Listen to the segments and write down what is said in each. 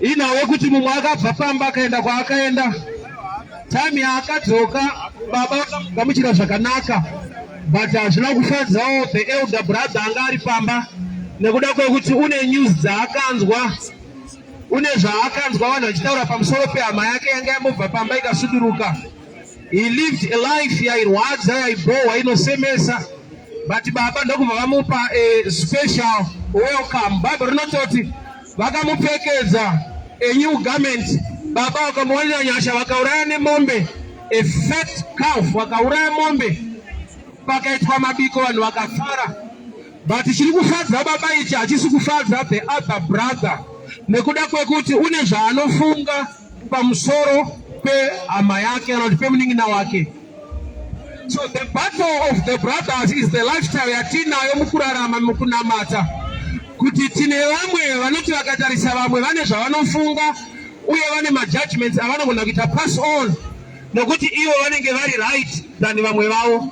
Inhau yekuti mumwe akabva pamba akaenda kwaakaenda. Time yaakadzoka baba vakamugamuchira zvakanaka, but hazvina kufadzawo the elder brother anga ari pamba nekuda kwekuti une news dzaakanzwa, une zvaakanzwa vanhu vachitaura pamusoro pehama yake yanga yambobva pamba ikasuduruka. He lived a life yairwadza, yaibhohwa, inosemesa, but baba ndokubva vamupa a special welcome. Bible rinototi vakamupfekedza a new garment. Baba vakamuwanira nyasha, vakauraya nemombe, a fat calf, vakauraya mombe, pakaitwa mabiko, vanhu vakafara. But chiri kufadza baba ichi hachisi kufadza the other brother nekuda kwekuti une zvaanofunga pamusoro pehama yake kana kuti pemunin'ina wake. So the battle of the brothers is the lifestyle yatinayo mukurarama, mukunamata, kuti tine vamwe vanoti vakatarisa vamwe vane zvavanofunga uye vane majudgments avanogona kuita pass on nokuti ivo vanenge vari right than vamwe vavo,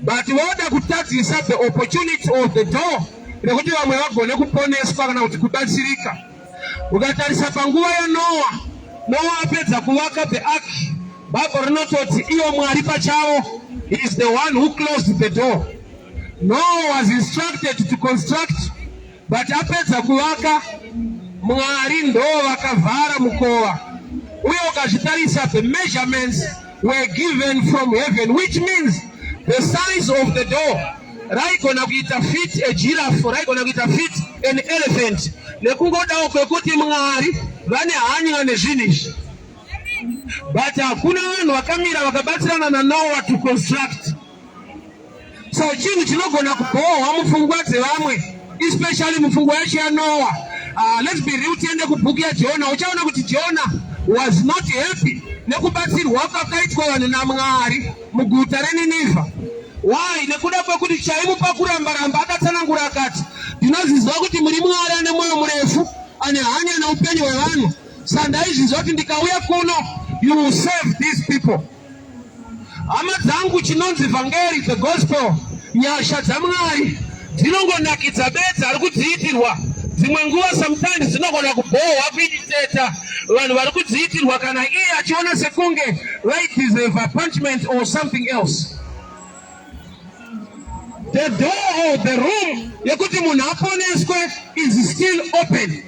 but voda kutadzisa the opportunity of the door nekuti vamwe vagone kuponeswa kana kuti kubatsirika. Ukatarisa panguva yaNoa, Noa apedza kuvaka the ark, Bible rinototi ivo Mwari pachavo is the one who closed the door. Noah was instructed to construct, but apedza kuvaka, Mwari ndo vakavhara mukova. Uye ukazvitarisa, the measurements were given from heaven, which means the size of the door raigona kuita fit a giraffe, raigona kuita fit an elephant, nekungodawo kwekuti Mwari vane hanya nezvinhu izvi. But hakuna vanhu vakamira vakabatsirana naNoah to construct. So chinhu chinogona kubhohwa mupfungwa dzevamwe, especially mupfungwa yacho yaNoah. Let's be real, tiende kubhuku yaJona, uchaona kuti Jona was not happy nekubatsirwa kwakaitwa vanhu naMwari muguta reNinivha. Why? Nekuda kwekuti chaimupa kuramba-ramba, akatsanangura akati, "Ndinozviziva kuti muri Mwari ane mwoyo murefu, ane hanya neupenyu hwevanhu, saka ndaizviziva kuti ndikauya kuno you will save these people." Hama dzangu, chinonzi vhangeri, the gospel, nyasha dzaMwari dzinongonakidza bedzi ari kudziitirwa. Dzimwe nguva, sometimes dzinogona kubhohwa, kuiteta vanhu vari kudziitirwa kana iye achiona sekunge vaideserve punishment or something else. The door or the room yekuti munhu aponeswe is still open.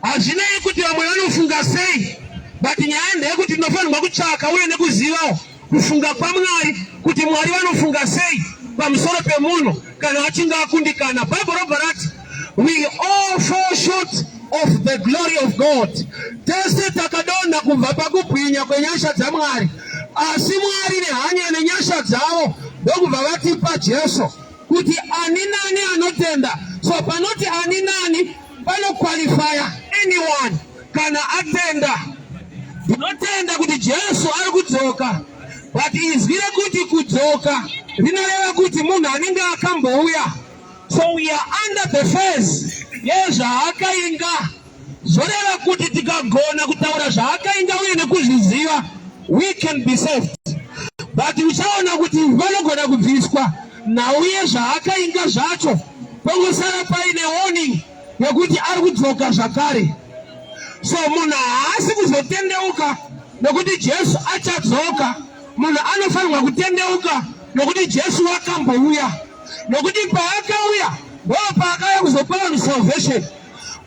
Hazvinei kuti vamwe vanofunga sei, but nyaya ndeyekuti tinofanirwa kutsvaka uye nekuzivawo kufunga kwaMwari, kuti Mwari vanofunga sei pamusoro pemunhu kana achinge akundikana. Bhaibheri robva rati, "We all fall short of the glory of God." Tese takadonha kubva pakubwinya kwenyasha dzaMwari, asi Mwari nehanya nenyasha dzavo ndokubva vatipa Jesu kuti ani nani anotenda. So panoti ani nani panoqualifya anyone kana atenda. Ndinotenda kuti Jesu ari kudzoka, but izwi rekuti kudzoka rinoreva kuti munhu anenge akambouya. So we are under the phase yezvaakainga. Zvoreva kuti tikagona kutaura zvaakainga uye nekuzviziva, we can be saved. But uchaona kuti vanogona kubviswa nhau yezvaakainga zvacho, pongosara paine warning yekuti ari kudzoka zvakare. So munhu haasi kuzotendeuka nokuti Jesu achadzoka. Munhu anofanirwa kutendeuka nokuti Jesu wakambouya, nokuti paakauya ndo paakauya kuzopa vanhu salvation,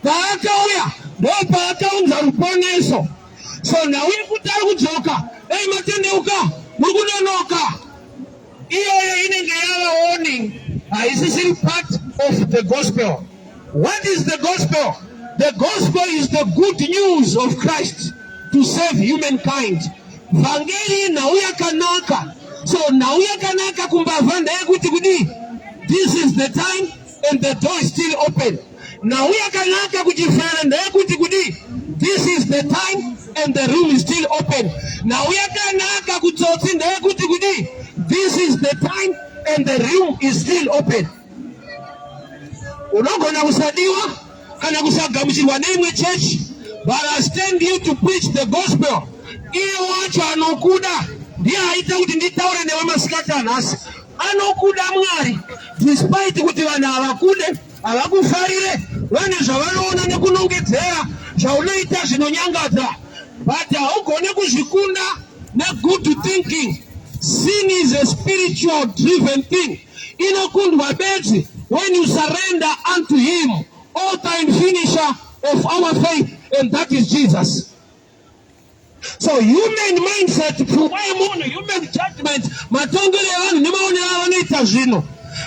paakauya ndo paakaunza ruponeso. So nhau yekuti ari kudzoka, dai matendeuka, muri kunonoka, iyoyo inenge yava warning, haisisiri part of the gospel. What is the gospel? The gospel is the good news of Christ to save humankind. Vhangeri, nhau yakanaka. So nhau yakanaka kumbavha ndeyekuti kudii? This is the time and the door is still open. Nhau yakanaka kuchifere ndeyekuti kudii? This is the time and the room is still open. Nhau yakanaka kutsotsi ndeyekuti kudii? This is the time and the room is still open. Unogona kusadiwa kana kusagamuchirwa neimwe chechi, but I stand you to preach the gospel. Iye wacho anokuda ndiye aita kuti nditaure newe masikati anhasi. Anokuda Mwari despite kuti vanhu havakude, havakufarire. Vane zvavanoona nekunongedzera zvaunoita zvinonyangadza, but haugone kuzvikunda negood thinking. Sin is a spiritual driven thing. Inokundwa bedzi when you surrender unto him, author and finisher of our faith, and that is Jesus. So human mindset, pfungwa yemunhu, human judgment, matongero evanhu nemaonero avanoita zvinhu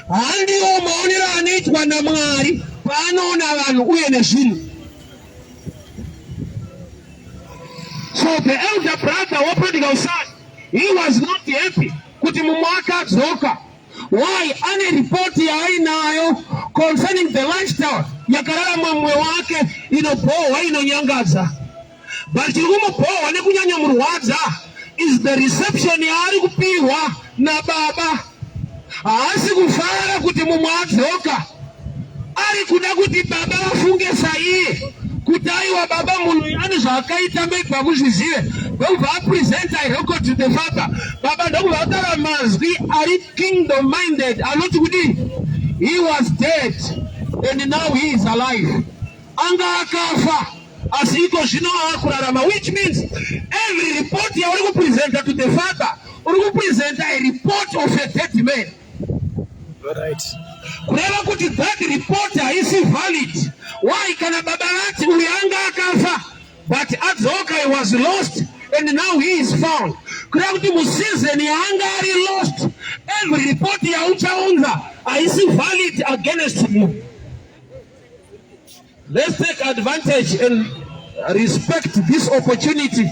handiwo maonero anoitwa naMwari paanoona vanhu uye nezvinhu. So the elder brother waprodigal son, he was not happy kuti mumwe akadzoka. Why? Ane ripoti yaainayo concerning the lifestyle yakararama mumwe wake inobhohwa, inonyangadza. But chiri kumubhohwa nekunyanya murwadza is the reception yaari kupihwa nababa. Haasi kufara kuti mumwe adzoka, ari kuda kuti baba vafunge saiye kuti aiwa baba munhu ane zvaakaita, maybe hamuzvizive. Ndokubva apresenta a record to the father. Baba ndokubva ataura mazwi ari kingdom minded anoti kudii? He was dead and now he is alive. Anga akafa asi iko zvino aakurarama, which means every report yauri kupresenta to the father, uri kupresenta a report of a dead man. Right. Kureva kuti that report haisi valid. Why? Kana baba vati uyu anga akafa but adzoka, he was lost and now he is found, kureva kuti museason yaanga ari lost, every report yauchaunza haisi valid against you. Let's take advantage and respect this opportunity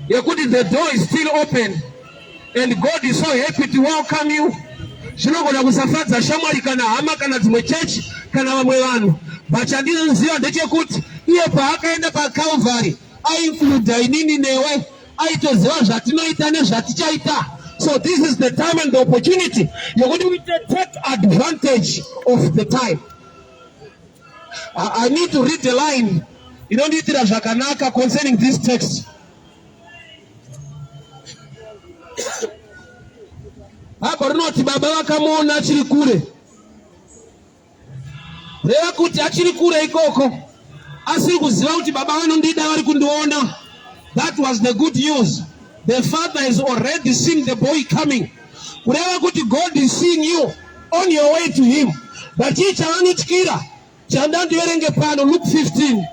yekuti the door is still open and God is so happy to welcome you. Zvinogona kusafadza shamwari kana hama kana dzimwe chechi kana vamwe vanhu, but chandinoziva ndechekuti iye paakaenda paCalvary aiincluda inini newe, aitoziva zvatinoita nezvatichaita. So this is the time and the opportunity yekuti we take advantage of the time. I need to read the line inondiitira zvakanaka concerning this text. Bhabha rinoti baba vakamuona achiri kure, reva kuti achiri kure ikoko, asiri kuziva kuti baba vanondida, vari kundiona. That was the good news. The father has already seen the boy coming, kureva kuti God is seeing you on your way to him. But chii chavanotyira chanda ndiverenge pano? Luke 15.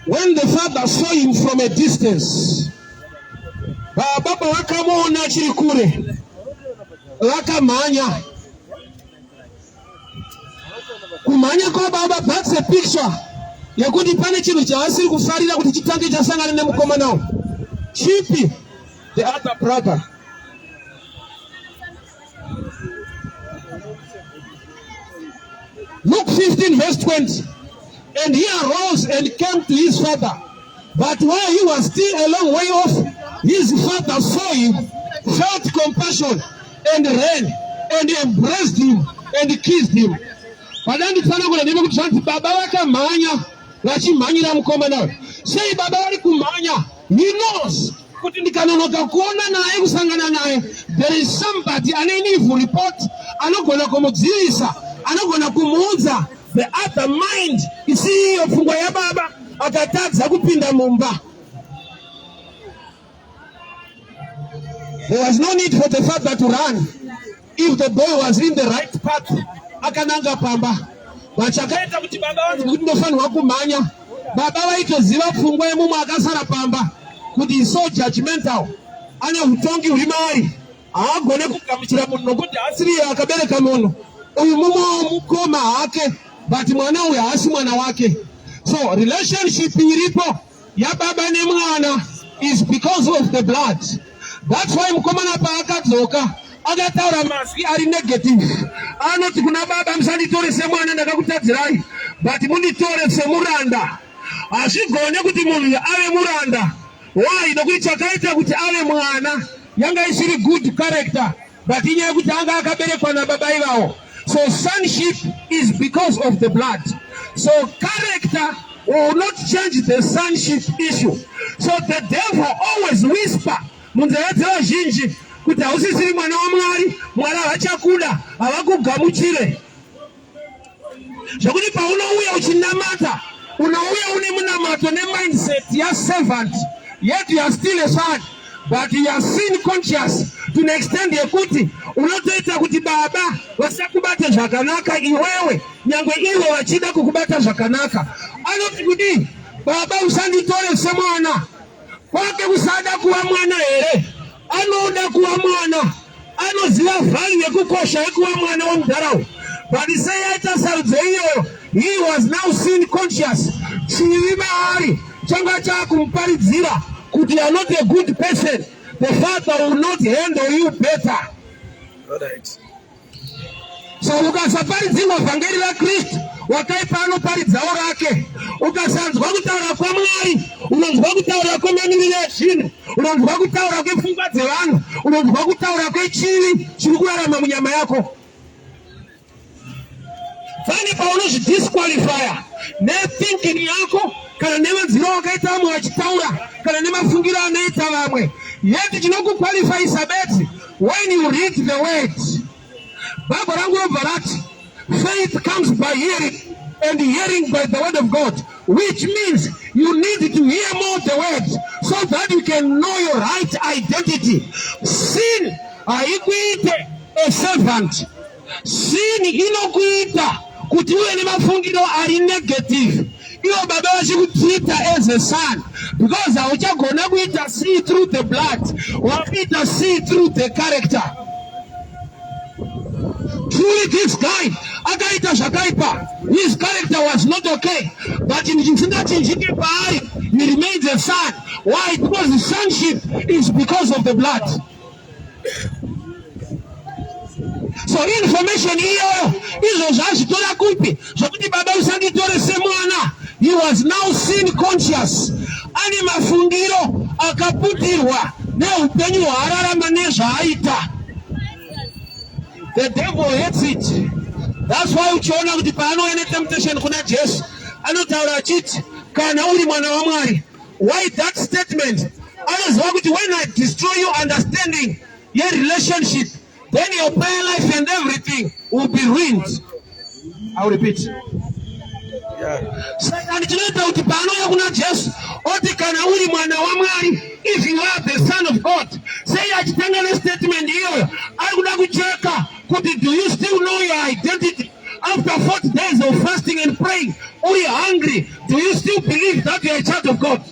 When the father saw him from a distance, baba pavakamuona achiri kure vakamhanya. Kumhanya kwababa, that's a picture yekuti pane chinhu chaasiri kufarira kuti chitange chasangana nemukomana uyu. Chipi? The other brother. Luke 15 verse 20. And he arose and came to his father. But while he was still a long way off, his father saw him, felt compassion, and ran and embraced him and kissed him. Padanditsanangura ndine kuti zvanzi baba vakamhanya vachimhanyira mukomana uyu. Sei baba vari kumhanya? He knows kuti ndikanonoka kuona naye, kusangana naye, there is somebody ane evil report anogona kumudzivisa, anogona kumuudza the other mind isiyo pfungwa yababa, akatadza kupinda mumba. There was no need for the father to run if the boy was in the right path, akananga pamba. Vachakaita kuti baba vanzi kuti ndofanirwa kumhanya, baba vaitoziva pfungwa yemumwe akasara pamba kuti is so judgmental, ane utongi huri maari, haagone kugamuchira munhu nokuti asiriye akabereka munhu uyu, mumwe mukoma hake, but mwana uyu haasi mwana wake. So relationship iripo yababa nemwana is because of the blood. That's why mukomana paakadzoka akataura mazwi ari negative, anoti kuna baba, "Musanditore semwana, ndakakutadzirai, but munditore semuranda." Hazvigone kuti munhu ave muranda. Why? Nokuti chakaita kuti ave mwana yanga isiri good character, but inyaya yekuti anga akaberekwa nababa ivavo. So sonship is because of the blood. So character will not change the sonship issue. So the devil always whisper munzeve dzevazhinji kuti hausisiri mwana waMwari, Mwari havachakuda, havakugamuchire. Zvekuti paunouya uchinamata, unouya une munamato nemindset yaservant, yet you are still a son, but you are sin conscious to an extent yekuti unotoita kuti baba vasakubate zvakanaka iwewe, nyangwe ivo vachida kukubata zvakanaka. Anoti kudii? Baba, usanditore semwana. Kwake kusada kuva mwana here? Anoda kuva mwana, anoziva value yekukosha yekuva mwana womudharaunda, but sei aita sarudzo iyoyo? He was now sin conscious. Chivi maari changa chaakumuparidzira kuti you are not a good person, the father will not handle you better. Alright. So ukasaparidzirwa vhangeri raKristu, wakaipa anoparidzawo rake. Ukasanzwa kutaura kwaMwari, unonzwa kutaura kwemamiriro ezvinhu, unonzwa kutaura kwepfungwa dzevanhu, unonzwa kutaura kwechivi chiri kurarama munyama yako. Pane paunozvidisqualifya nethinking yako kana nemanzwiro wakaita vamwe vachitaura kana nemafungiro anoita vamwe, yet chinokuqualifyisa bedzi when you read the word. Bhaibheri rangu robva rati faith comes by hearing and hearing by the word of God, which means you need to hear more the word so that you can know your right identity. Sin haikuite a servant. Sin inokuita kuti uve nemafungiro ari negative, ivo baba vachikutreata as a son, because hauchagona kuita see through the blood, wakuita see through the character. Truly this guy akaita zvakaipa, his character was not okay, but chisingachinjike paari, he remains a son. Why? Because the sonship is because of the blood. So information iyoyo, izvo zvazvitora kupi zvokuti baba usanditore semwana? He was now sin conscious, ane mafungiro akaputirwa neupenyu hwaararama nezvaaita. The devil hates it. That's why uchiona kuti paanouya netemptation kuna Jesu, anotaura achiti, "Kana uri mwana waMwari." Why that statement? Anoziva kuti when I destroy your understanding yerelationship, then your prayer life and everything will be ruined. I will repeat. Satani chinoita kuti paanouya kuna Jesu oti, "Kana uri mwana waMwari," if you are the son of God. Sei achitanga nestatement iyoyo? Ari kuda kucheka kuti do you still know your identity after 40 days of fasting and praying? Uri hungry, do you still believe that you are a child of God?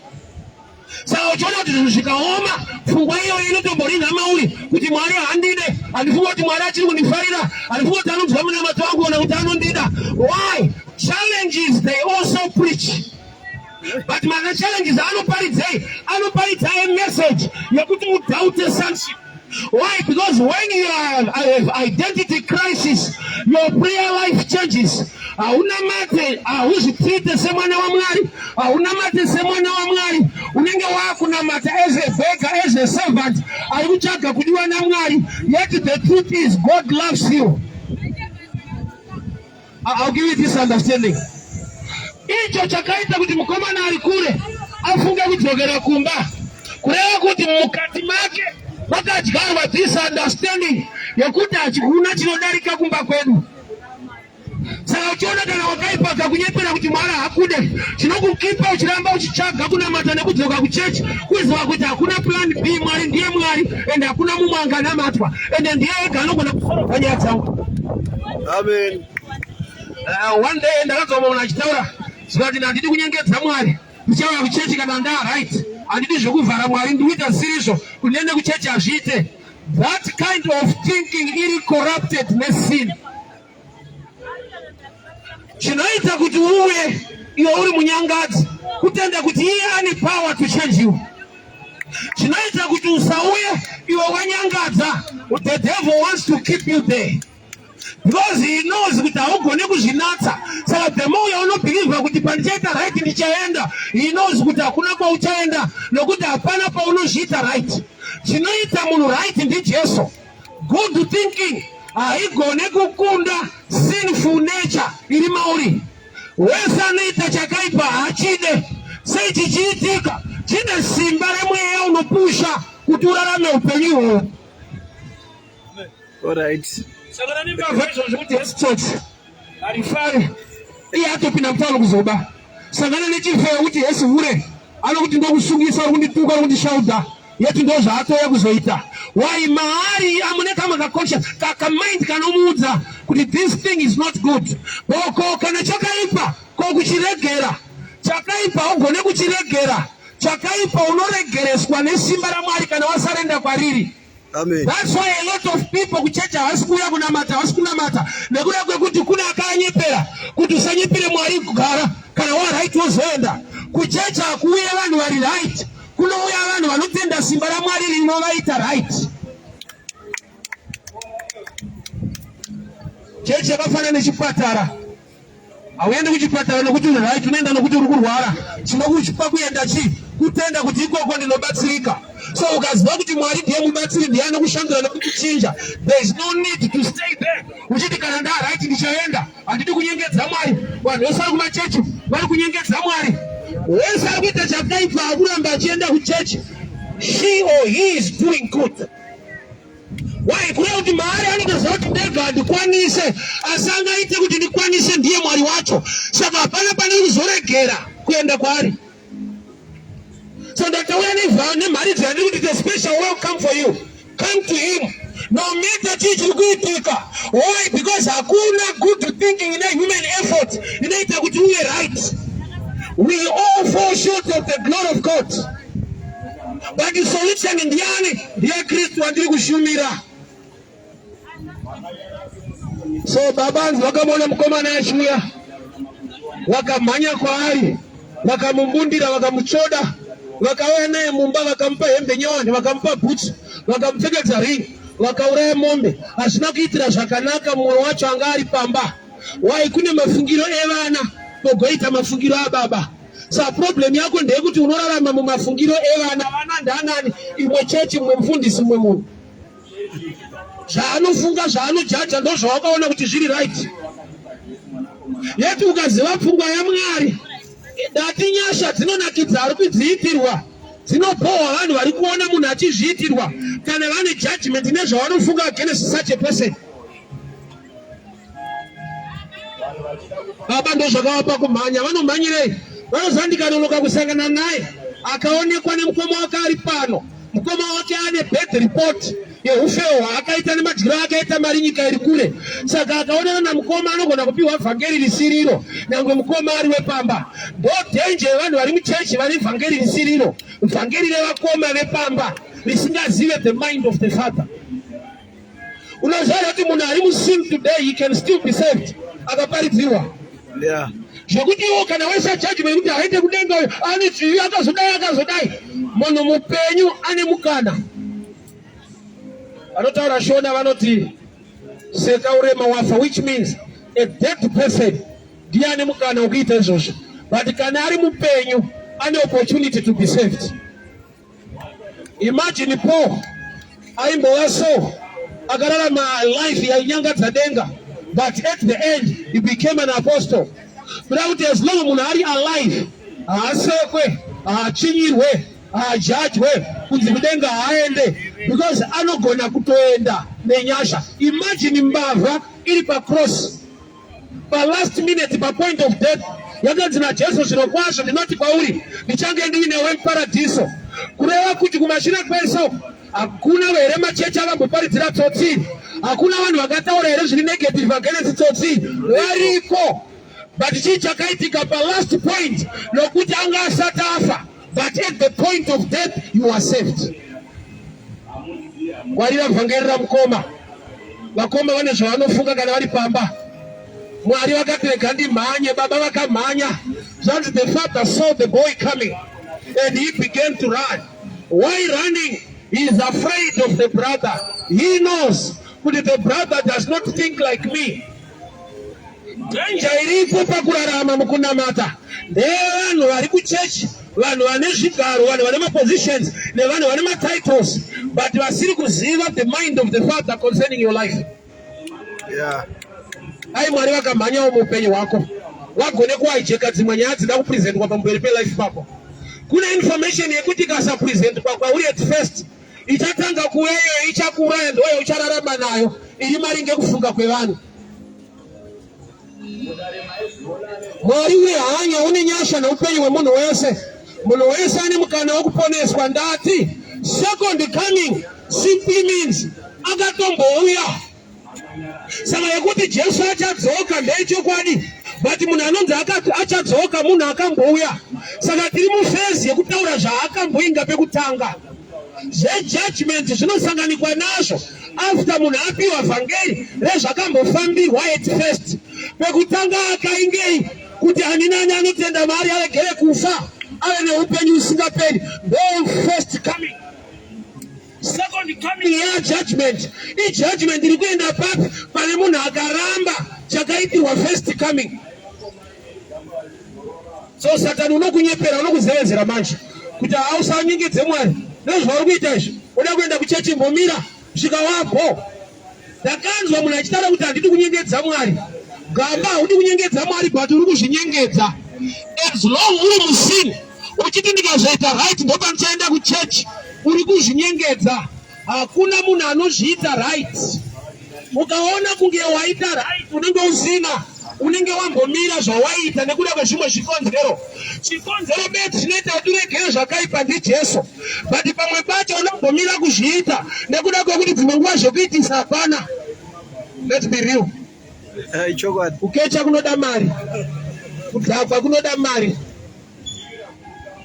Saka uchiona kuti zvinhu zvikaoma, pfungwa iyoyo inotomborinha mauri kuti Mwari handide, handifunga kuti Mwari achiri kundifarira, handifunga kuti anonzwa munamato wangu ona kuti anondida. Why? Challenges, they also preach, but mana challenges anoparidzei? Anoparidza a message yekuti udoubte sonship. Why? Because when you have identity crisis, your prayer life changes. Haunamate, hauzvitreate semwana waMwari, haunamate semwana waMwari. Unenge waakunamata as a beggar, as a servant ari kutsvaga kudiwa naMwari. Yet the truth is God loves you. I'll give you this understanding. Icho chakaita kuti mukomana ari kure afunge kudzokera kumba, kureva kuti mukati make makadyarwa this understanding yekuti hachikuna chinodarika kumba kwedu. Saka uchiona kana wakaipa kakunyepera kuti Mwari hakude, chinokukipa uchiramba uchitsvaga kunamata nekudzoka kuchechi kuziva kuti hakuna plan B. Mwari ndiye Mwari ende hakuna mumwe anganamatwa, ende ndiye ega anogona kusolva nyaya dzangu. Amen. One day ndakanzwa munhu achitaura zvikati, "Handidi kunyengedza Mwari, ndichauya kuchechi kana ndaa right. Handidi zvekuvhara Mwari, ndikuita zisirizvo kuti ndiende kuchechi, hazviite." That kind of thinking iri corrupted nesin. Chinoita kuti uye iwe uri munyangadzi kutenda kuti iye ane power to change you. Chinoita kuti usauye iwe wanyangadza, the devil wants to keep you there because he knows kuti haugone kuzvinatsa. Saka the more yaunobhilivha kuti pandichaita right ndichaenda, he knows kuti hakuna kwauchaenda nokuti hapana paunozviita right. Chinoita munhu right ndiJesu. Good thinking haigone kukunda sinful nature iri mauri. Wese anoita chakaipa haachide. Sei chichiitika? Chine simba remweya unopusha kuti urarame upenyu ihwohwo. Alright. Saka nembavha izvozvo kuti hesi tsotsi harifari iye atopinda mutauro kuzoba. Sangana nechifeyo kuti hesi hure anokuti ndokusungisa uri kundituka uri kundishaudha yeti ndozvaatouya kuzoita. Why maari amune kamwe kaconscious kakamind kanomuudza kuti this thing is not good. Boko kana chakaipa ko kuchiregera chakaipa ugone kuchiregera chakaipa unoregereswa nesimba raMwari kana wasarenda kwariri. Amen. That's why a lot of people kuchechi havasi kuuya kunamata, havasi kunamata nekuda kwekuti kune akanyepera kuti usanyepere Mwari kugara kana wa right wozoenda kuchechi. Hakuuye vanhu vari right, kunouya vanhu vanotenda simba raMwari rinovaita right. Chechi yakafanana nechipatara. Hauendi kuchipatara nokuti uri right, unoenda nokuti uri kurwara. Chinokuchipa kuenda chii? Kutenda kuti ikoko ndinobatsirika. So ukaziva kuti Mwari ndiye mubatsiri, ndiye anokushandura nekukuchinja, there is no need to stay there uchiti kana ndaa right ndichaenda. Handidi kunyengedza Mwari. Vanhu vese vari kumachechi vari kunyengedza Mwari. Wese ari kuita chakaipa akuramba achienda kuchechi, she or he is doing good. Why? Kureva kuti maari anotoziva kuti ndega handikwanise, asi angaite kuti ndikwanise ndiye Mwari wacho. Saka hapana pane kuzoregera kuenda kwaari. So ndatauya nemharidzo yandiri kuti the special welcome for you. Come to him. No matter chii chiri kuitika. Why? Because hakuna good thinking ine human effort inoita kuti uve right. We all fall short of the glory of God. But solution ndiani? Ndiye Kristu wandiri kushumira. So baba anzi vakamuona mukomana achiuya, vakamhanya kwaari, vakamumbundira, vakamutsvoda, vakauya naye mumba, vakamupa hembe nyowani, vakamupa bhutsu, vakamupfekedza ring, vakauraya mombe. Hazvina kuitira zvakanaka mumwe wacho anga ari pamba. Why? Kune mafungiro evana pogoita mafungiro ababa. Sa problem yako ndeyekuti unorarama mumafungiro evana. Vana ndanani? Imwe chechi, mumwe mufundisi, mumwe munhu. Zvaanofunga, zvaanojaja ndozvawakaona kuti zviri right. Yeti ukaziva pfungwa yaMwari, dati nyasha dzinonakidza ari kudziitirwa dzinobhohwa vanhu vari kuona munhu achizviitirwa kana vane judgment nezvavanofunga against such a person. Baba ndozvakavapa kumhanya. Vanomhanyirei? Vanoziva ndikanonoka kusangana naye akaonekwa nemukoma wake ari pano. Mukoma wake ane bad report yeufewo hwaakaita nemadyiro akaita mari nyika iri kure. Saka akaonana namukoma anogona kupiwa vhangeri risiriro nyangwe mukoma ari wepamba. Ndo danger yevanhu vari muchechi vane vhangeri risiriro, vhangeri revakoma vepamba risingazive the mind of the father. Unoziva kuti munhu ari musin today he can still be saved akaparidzirwa. Yeah. Zvekuti iwo kana waisa judgment kuti haite kudenga uyo ane chivi akazodai akazodai, munhu mupenyu ane mukana. Vanotaura Shona vanoti seka urema wafa, which means a dead person ndiye ane mukana wekuita izvozvo, but kana ari mupenyu ane opportunity to be saved. Imagine Paul aimbova so akararama life yainyangadza denga, but at the end he became an apostle. Kuda kuti as long munhu ari alive haasekwe, haachinyirwe, haajajwe kunzi kudenga haaende because anogona kutoenda nenyasha. Imagine mbavha iri pacross palast minute papoint of death yakanzi naJesu, zvirokwazvo ndinoti kwauri ndichange ndiinewe muparadhiso. Kureva kuti kumashure kwese hakuna here machechi akamboparidzira tsotsi? Hakuna vanhu vakataura here zviri negative against tsotsi? Variko. But chii chakaitika palast point? Nokuti anga asati afa, but at the point of death you are saved. Ngwarira vhangeri ramukoma. Vakoma vane zvavanofunga kana vari pamba. Mwari vakati rega ndimhanye, baba vakamhanya. Zvanzi the father saw the boy coming and he began to run. Why running? He is afraid of the brother. He knows kuti the brother does not think like me. Danger iripo pakurarama mukunamata ndeyevanhu vari kuchechi, vanhu vane zvigaro, vanhu vane mapositions nevanhu vane matitles, but vasiri kuziva the mind of the father concerning your life. Yeah. Ai Mwari vakamhanyawo muupenyu hwako. Wagone kuhijacka dzimwe nyaya dzida kupresentwa pamberi pelife pako. Kune information yekuti ikasapresentwa kwauri at first, ichatanga kuuya iyoyo, ichakuuraya, ndoyo uchararama nayo iri maringe kufunga kwevanhu. Mwari une hanya, une nyasha neupenyu hwemunhu wese. Munhu wese ane mukana wekuponeswa. Ndati second coming simply means akatombouya. Saka yekuti Jesu achadzoka ndeyechokwadi, but munhu anonzi achadzoka munhu akambouya. Saka tiri muphase yekutaura zvaakamboinga pekutanga. Zvejudgment zvinosanganikwa nazvo after munhu apiwa vhangeri rezvakambofambirwa at first. Pekutanga akaingei kuti ani nani anotenda maari aregere kufa ave neupenyu usingaperi, ndo first coming. Second coming yajudgment, ijudgment iri kuenda papi? Pane munhu akaramba chakaitirwa first coming. So Satani unokunyepera, unokuzevezera manje kuti hausanyengedze Mwari nezvauri kuita izvi. Uda kuenda kuchechi, mbomira svika wabho. Ndakanzwa munhu achitaura kuti handidi kunyengedza Mwari. Gamba, haudi kunyengedza Mwari, but uri kuzvinyengedza. As long uri musin uchiti ndikazoita right ndopandichaenda kuchechi, uri kuzvinyengedza. Hakuna munhu anozviita right. Ukaona kunge waita right, unenge usina, unenge wambomira zvawaita nekuda kwezvimwe zvikonzero. Chikonzero bedzi chinoita kuti uregere zvakaipa ndiJesu, but pamwe pacho unombomira kuzviita nekuda kwekuti dzimwe nguva zvekuitisa hapana. Let's be real. Chokwadi. Kukecha kunoda mari, kudhakwa kunoda mari,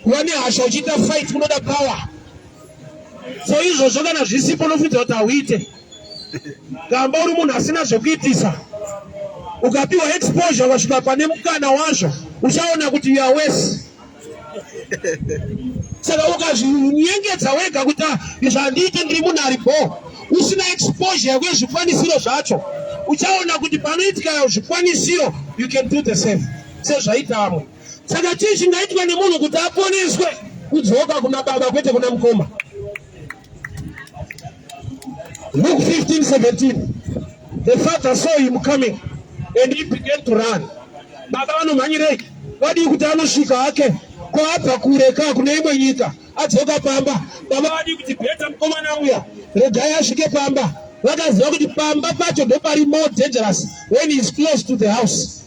kuva nehasha uchiita fight kunoda power. So izvozvo kana zvisipo unofunza kuti hauite. Gamba, uri munhu asina zvekuitisa, ukapiwa exposure ukasvika pane mukana wazvo, uchaona kuti you are worse. Saka ukazvinyengedza wega kuti, "Ah, izvi handiite, ndiri munhu ari bho," usina exposure yekwezvikwanisiro zvacho, uchaona kuti panoitika zvikwanisiro you can do the same sezvaita vamwe. Saka chii chingaitwa nemunhu kuti aponeswe? Kudzoka kuna baba, kwete kuna mukoma. Luke 15:17. The father saw him coming and he began to run. Baba vanomhanyirei? Vadii kuti anosvika hake kwaabva kure ka kune imwe nyika, adzoka pamba. Baba vadii kuti better mukomana uya, regai asvike pamba. Vakaziva kuti pamba pacho ndopari more dangerous when he is close to the house.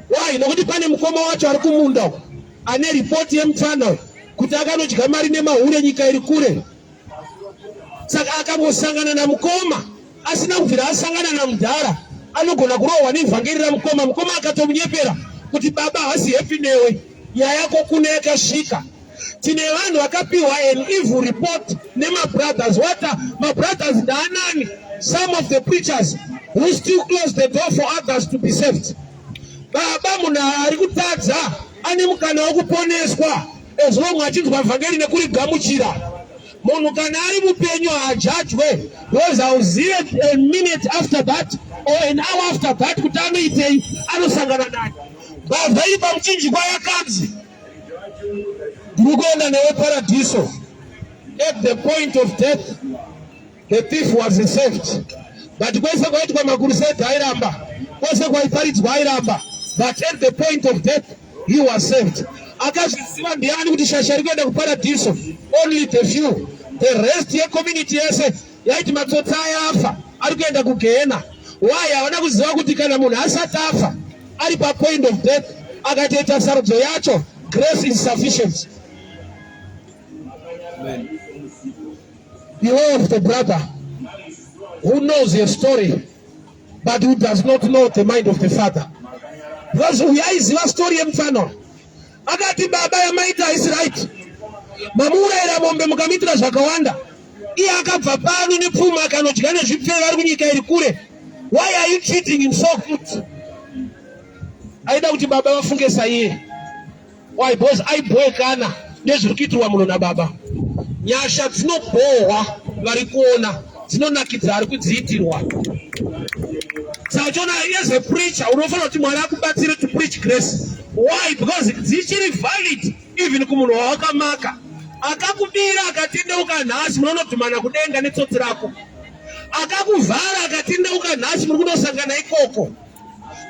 Why? Nokuti pane mukoma wacho ari kumunda uko ane ripoti yemufana uyu kuti akanodya mari nemahure nyika iri kure. Saka akangosangana namukoma asina kubvira asangana namudhara, anogona kurohwa nevhangeri ramukoma. Mukoma akatomunyepera kuti baba hasi happy newe, nyaya yako kune yakasvika. Tine vanhu vakapiwa an evil report nemabrothers. What are mabrothers? Ndaanani? Some of the preachers who still close the door for others to be saved. Baba, munhu ari kutadza ane mukana wekuponeswa as long achinzwa vhangeri nekurigamuchira. Munhu kana ari mupenyu haajajwe, because hauzive a minute after that or an hour after that kuti anoitei, anosangana nani. Mbavha iri pamuchinjikwa yakanzi, "Ndiri kuenda newe paradhiso." At the point of death the thief was saved, but kwese kwaitwa makuruseti airamba, kwese kwaiparidzwa airamba, but at the point of death he was saved. Akazviziva ndiani kuti shasha iri kuenda kuparadhiso? Only the few. The rest yecommunity yese yaiti matsotsi aya afa, ari kuenda kugehena. Why? Havana kuziva kuti kana munhu asati afa, ari papoint of death, akatoita sarudzo yacho, grace is sufficient. Amen. Beware of the brother who knows your story but who does not know the mind of the father, because uyu aiziva story yemufana. Akati, "Baba, yamaita haisi right. Mamuurayira mombe, mukamuitira zvakawanda. Iye akabva pano nepfuma akanodya nezvipfeve ari kunyika iri kure. Why are you treating him so good?" Aida kuti baba vafunge saiye. Why? Because aibhoekana nezviri kuitirwa munhu nababa. Nyasha dzinobhohwa vari kuona, dzinonakidza ari kudziitirwa. Saka uchiona, as a preacher unofanira kuti Mwari akubatsire to preach grace. Why? Because dzichiri valid even kumunhu wawakamaka, akakubira, akatendeuka nhasi, munonodhumana kudenga netsotsi rako. Akakuvhara akatendeuka nhasi, muri kunosangana ikoko.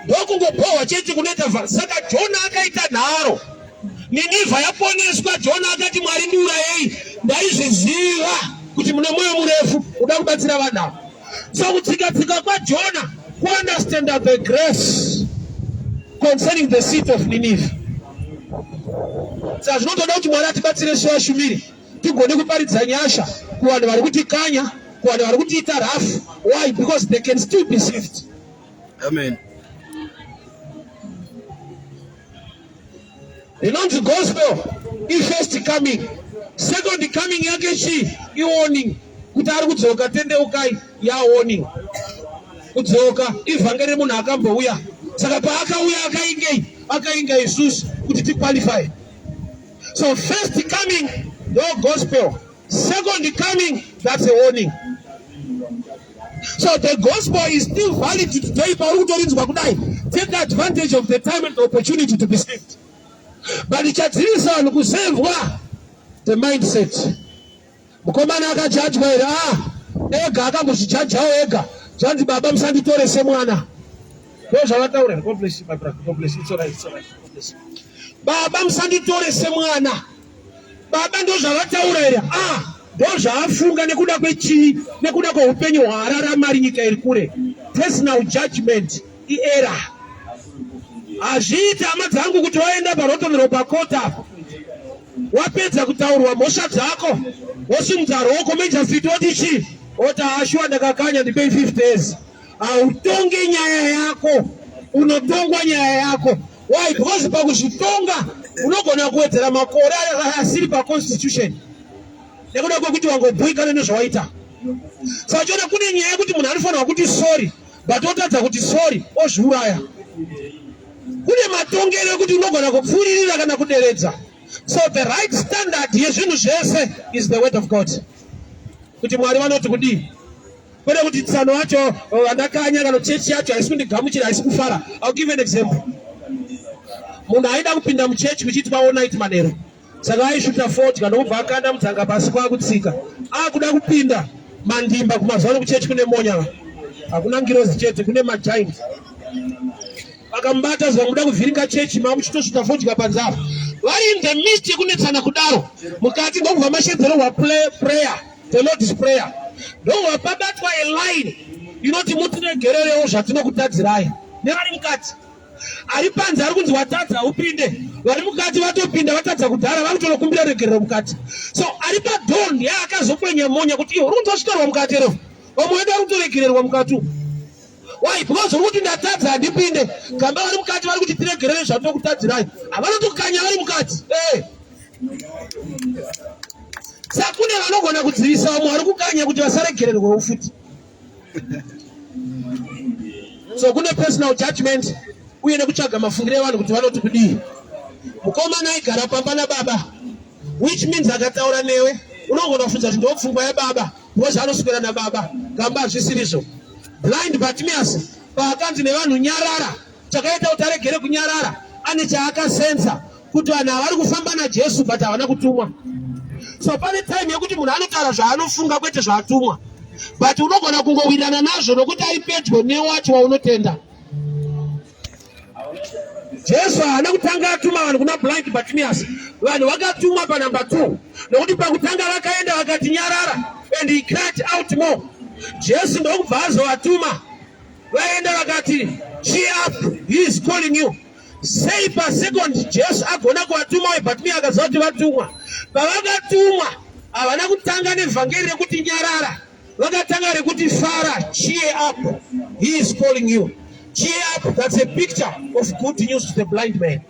Ndokungobohwa chete kunoita saka Jona akaita nharo. Ninivha yaponeswa, Jona akati Mwari ndiurayei, ndaizviziva kuti mune mwoyo murefu uda kubatsira vanhu ava. So kutsika-tsika kwaJona kuunderstanda the grace concerning the city of Nineveh. Saka zvinotoda kuti Mwari atibatsire sevashumiri tigone kuparidza nyasha kuvanhu vari kutikanya, kuvanhu vari kutiita rough. Why? Because they can still be saved. Amen. Inonzi gospel ifirst coming. Second coming yake chii? Iwarning kuti ari kudzoka, tendeukai. Yawarning kudzoka ivhangeri remunhu akambouya. Saka paakauya akaingei? Akainga isusu kuti tiqualify. So first coming ndo gospel, second coming that's a warning. So the gospel is still valid today. Pauri kutorinzwa kudai, take advantage of the time and the opportunity to be saved. But chadzivisa vanhu kusevwa the mindset. Mukomana akajajwa here? Ah, ega akambozvijajawo ega. Zvanzi baba musanditore semwana. Ndo zvavataura. God bless you my brother. God bless you. It's all right. It's all right. God bless you. Baba musanditore semwana. Baba ndozvavataura here? Ah, ndozvaafunga nekuda kwechii? Nekuda kweupenyu hwaararama ari nyika iri kure. Personal judgment iera. Hazviiti hama dzangu kuti waenda paRotten Row pakota apo wapedza kutaurwa mhosva dzako wosimudza ruoko magistrate woti chii? Woti ashuwa ndakakanya ndipei 5 days. Hautonge nyaya yako, unotongwa nyaya yako. Why? Because pakuzvitonga unogona kuwedzera makore asiri paconstitution nekuda kwekuti wangobhuikana nezvawaita. Saka chiona kune nyaya yekuti munhu anofanirwa kuti sorry but otadza kuti sorry ozviuraya. Kune matongero ekuti unogona kupfuuririra kana kuderedza. So the right standard yezvinhu zvese is the word of God. Kuti Mwari vanoti kudii? Kwete kuti tsano wacho vandakanya kana chechi yacho haisi kundigamuchira haisi kufara. I'll give an example. Munhu aida kupinda muchechi kuchiitwa all night manheru. Saka aishuta fodya ndokubva akanda mudzanga pasi kwakutsika. Akuda kupinda mandimba kumazuva ano kuchechi kune monya. Hakuna ngirozi chete kune magiant. Vakamubata zuva muda kuvhiringa chechi mamuchitosvika fodya panze apa. Vari in the midst yekunetsana kudaro mukati ndokubva mashedzererwa prayer. The Lord's Prayer ndobva pabatwa a line inoti mutiregererewo zvatinokutadzirai nevari mukati. Ari panze ari kunzi watadza upinde, vari mukati vatopinda vatadza kudhara vakutonokumbira regerero mukati. So ari padoor ndiye akazokwenya monya kuti iwe uri kunzi wasvikarwa mukati here? Vamwe vedu vari kutoregererwa mukati umu. Why? Because uri kuti ndatadza handipinde. Gamba vari mukati vari kuti tiregerere zvatinokutadzirai. Havanotokanya vari mukati. Hey. Eh. Saka kune vanogona kudzivisa vamwe vari kukanya kuti vasaregererwewo futi. So kune personal judgment uye nekutsvaga mafungiro evanhu kuti vanoti kudii. Mukomana aigara pamba nababa which means akataura newe unogona kufunza kuti ndopfungwa yababa because anoswera nababa. Gamba hazvisirizvo. Blind Bartimaeus paakanzi nevanhu nyarara chakaita kuti aregere kunyarara ane chaakasensa kuti vanhu ava vari kufamba naJesu but havana kutumwa. So pane time yekuti munhu anotaura zvaanofunga kwete zvaatumwa, but unogona kungowirirana nazvo nokuti ari pedyo newacho waunotenda. Jesu haana kutanga atuma vanhu kuna blind Bartimaeus. Vanhu vakatumwa panumber 2 nokuti pakutanga vakaenda vakati nyarara and he cried out more. Jesu ndokubva azovatuma vaenda vakati cheer up, he is calling you. Sei pasecond Jesu agona kuvatuma uye Bartimaeus akaziva kuti vatumwa. Pavakatumwa havana kutanga nevhangeri rekuti nyarara, vakatanga rekuti fara, cheer up, he is calling you. Cheer up, that's a picture of good news to the blind man.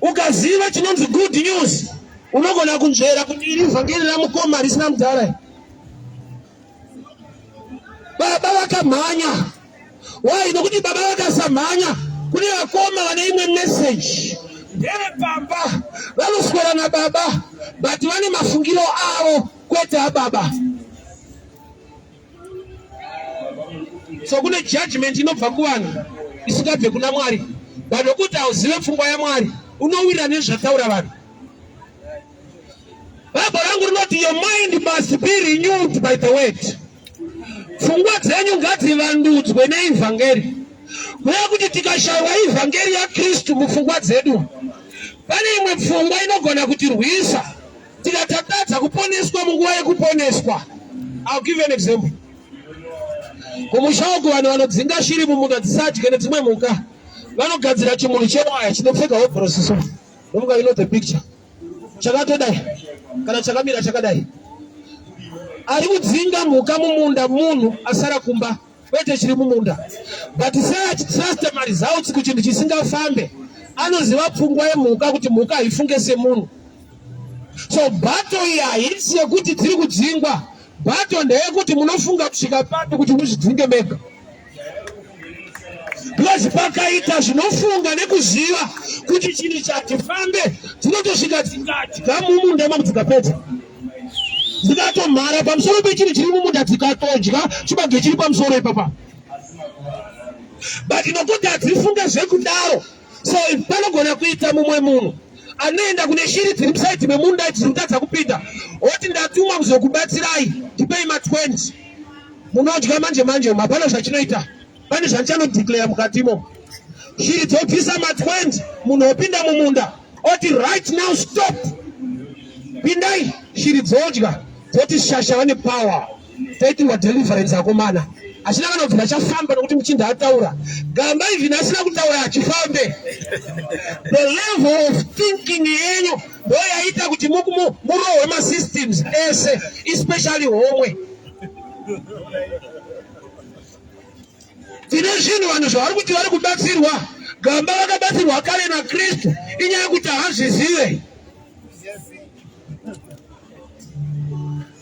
Ukaziva chinonzi good news unogona kunzvera kuti iri vhangeri ramukoma risina mudhara. Baba vakamhanya. Why? Nokuti baba vakasamhanya kune vakoma vane imwe message ndevepamba vanoswera nababa but vane mafungiro avo kwete ababa. So kune judgment inobva kuvanhu isingabve kuna Mwari, but nokuti hauzive pfungwa yaMwari unowirira nezvataura vanhu. Bible rangu rinoti your mind must be renewed by the word. Pfungwa dzenyu ngadzivandudzwe neivhangeri. Kureva kuti tikashaiwa ivhangeri yaKristu mupfungwa dzedu, pane imwe pfungwa inogona kutirwisa tikatatadza kuponeswa munguva yekuponeswa. I'll give you an example. Kumusha uku vanhu vanodzinga shiri mumunda dzisadye nedzimwe mhuka vanogadzira chimunhu chewaya chinopfeka hovhorosi so. Ndofunga you know the picture. Chakatodai kana chakamira chakadai. Ari kudzinga mhuka mumunda munhu asara kumba kwete chiri mumunda but sei achitrust maresults kuchinhu chisingafambe anoziva pfungwa yemhuka kuti mhuka haifunge semunhu so bato iyi haisi yekuti dziri kudzingwa bato ndeyekuti munofunga kusvika papi kuti muzvidzinge mega because pakaita zvinofunga nekuziva kuti chinhu chatifambe dzinotosvika dzikadya mumunda imomo dzikapedza dzikatomhara pamusoro pechinhu chiri mumunda dzikatodya chibage chiri pamusoro ipapa but nokuti hadzifunge zvekudaro so panogona kuita mumwe munhu anoenda kune shiri dziri musaidi memunda dziri kutadza kupinda oti ndatumwa kuzokubatsirai ndipei ma20 munodya manje manje hapana zvachinoita pane zvandichanodeclare mukatimo shiri dzobvisa ma20 munhu opinda mumunda oti right now stop pindai shiri dzodya dzoti shasha vane power taitirwa deliverance akomana achina kana kubvira chafamba nokuti muchinda ataura gamba even asina kutaura achifambe the level of thinking yenyu ndo yaita kuti murohwe masystems ese especially homwe Tine zvinhu vanhu zvavari kuti vari kubatsirwa. Gamba vakabatsirwa kare naKristu, inyaya yekuti haazvizive.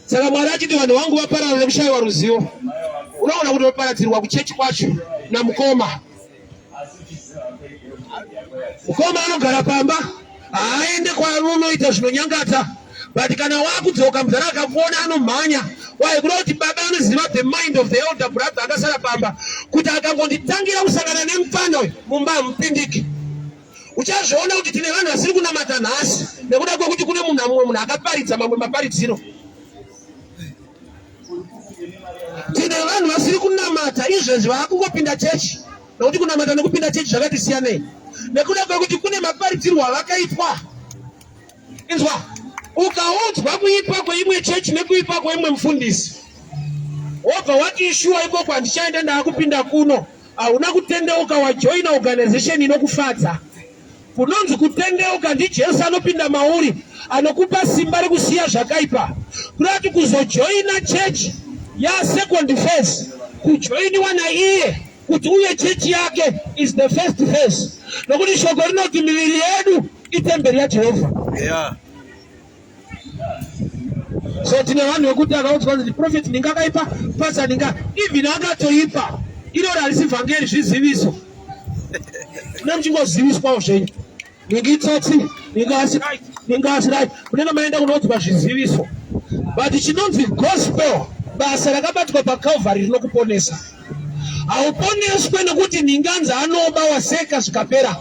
Saka Mwari achiti vanhu vangu vaparara nekushayiwa ruzivo. Unoona kuti vaparadzirwa kuchechi kwacho namukoma. Mukoma anogara pamba haaende kwaunoita zvinonyangadza but kana wakudzoka mudhara akakuona anomhanya why kuda kuti baba anoziva the mind of the elder brother akasara pamba kuti akangonditangira kusangana nemupfana uyu mumba hamupindiki uchazviona kuti tine vanhu vasiri kunamata nhasi nekuda kwekuti kune munhu mumwe munhu akaparidza mamwe maparidziro tine vanhu vasiri kunamata izvezvi vaakungopinda chechi nokuti kunamata nekupinda chechi zvakati siyanei nekuda kwekuti kune maparidzirwo avakaitwa inzwa ukaudzwa kuipa kweimwe chechi nekuipa kweimwe mufundisi wobva wati ishuwa ikoko handichaenda ndaakupinda kuno hauna kutendeuka wajoina organization inokufadza Kunonzi kutendeuka ndiJesu anopinda mauri anokupa simba rekusiya zvakaipa. Kureva kuti kuzojoina chechi yasecond phase, kujoiniwa naiye kuti uye chechi yake is the first phase, nokuti shoko rinoti miviri yedu itemberi yaJehovha. Yeah. So tine vanhu vekuti akaudzwa kuti prophet ninga akaipa, pastor ninga even akatoipa, iroro harisi vhangeri, zviziviso. Mune muchingoziviswawo zvenyu, ninga itsotsi, ninga asi right, ninga asi right, munenge maenda kunoudzwa zviziviso. But chinonzi gospel, basa rakabatwa paCalvary rinokuponesa. Hauponeswe nekuti ninganzi anoba waseka zvikapera.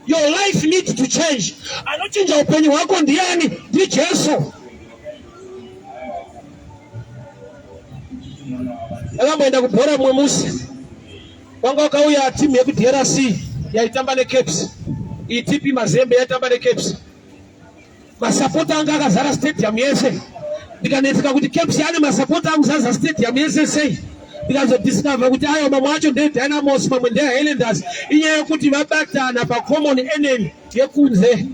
Your life needs to change. Anochinja upenyu hwako ndiani? NdiJesu. Ndakamboenda kubhora mumwe musi, kwanga wakauya timu yekuDRC yaitamba neCaps, ITP Mazembe yaitamba neCaps. Masapota anga akazara stadium yese, ndikanetseka kuti Caps ane masapota anguzaza stadium yese sei. Ndikazodiscover kuti ayo mamwe acho ndeDynamos, mamwe ndeHighlanders. Inyaya yekuti vabatana pacommon enemy yekunze.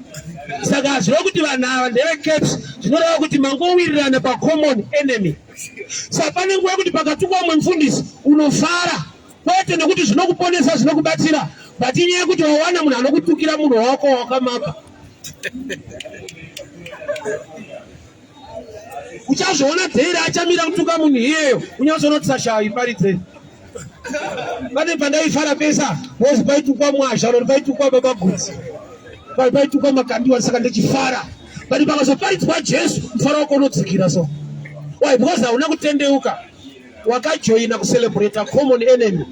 Saka hazvireva kuti vanhu ava ndeveCaps, zvinoreva kuti mangowirirana pacommon enemy. Saka pane nguva yekuti pakatukwa umwe mufundisi unofara, kwete nekuti zvinokuponesa zvinokubatsira, but inyaya yekuti wawana munhu anokutukira munhu wako wakamaka. Uchazviona dheiri achamira kutuka munhu iyeyo, unyatsoona kuti sasha iparidze. Pane pandaifara pesa bozi paitukwa mwazha or paitukwa baba gudzi, paitukwa makandiwa, saka ndichifara. But pakazoparidzwa Jesu mufaro wako unodzikira so. Why? Because hauna kutendeuka, wakajoina kucelebrate common enemy.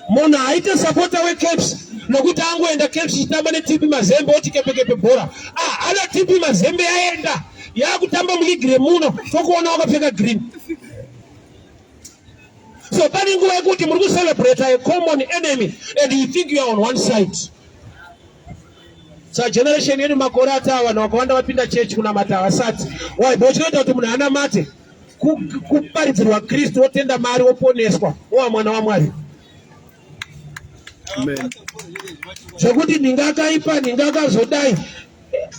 Munhu haaite supporter weCaps nokuti angoenda Caps ichitamba neTP Mazembe oti kepekepe bhora. Ah, ana TP Mazembe yaenda yakutamba muligi remuno tokuona wakapfeka green. So pane nguva yekuti muri kucelebrate a common enemy and you think you are on one side. Sa generation yedu makore ati vanhu vakawanda vapinda chechi kunamata havasati. Why? Bo chinoita kuti munhu anamate kuparidzirwa Kristu wotenda Mari woponeswa wova mwana waMwari. Zvekuti ndingakaipa ndingakazodai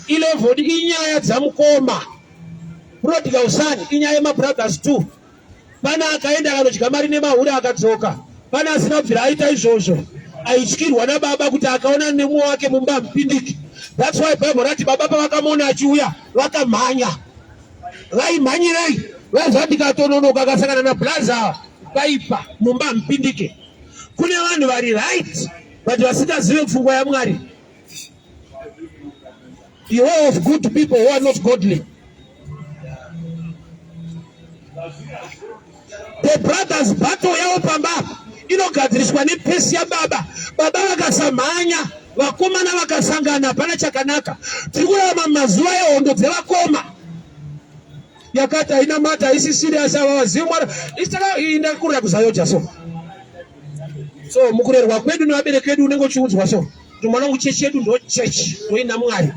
ilevel inyaya dzamukoma prodigal son inyaya yemabrothers too. Pane akaenda akanodya mari nemahure akadzoka. Pane asina kubvira aita izvozvo. Aityirwa nababa kuti akaona nemumwe wake mumba hamupindiki. That's why Bible rati baba pavakamuona achiuya vakamhanya. Vaimhanyirei? Vaiziva ndikatononoka akasangana nablaza paipa mumba hamupindike. Kune vanhu vari right but vasingazive pfungwa yaMwari. Beware of good people who are not godly. The brothers battle yavo pamba apa inogadziriswa nepesi yababa. Baba vakasamhanya, vakomana vakasangana, hapana chakanaka. Tiri kurarama mumazuva ehondo dzevakoma. Yakati haina mata, haisi serious, ava vazivi Mwari. Ndakurira kuZayoja so. So mukurerwa kwedu nevabereki vedu unenge uchiudzwa so. Kuti mwana wangu chechi yedu ndo chechi ndoina Mwari.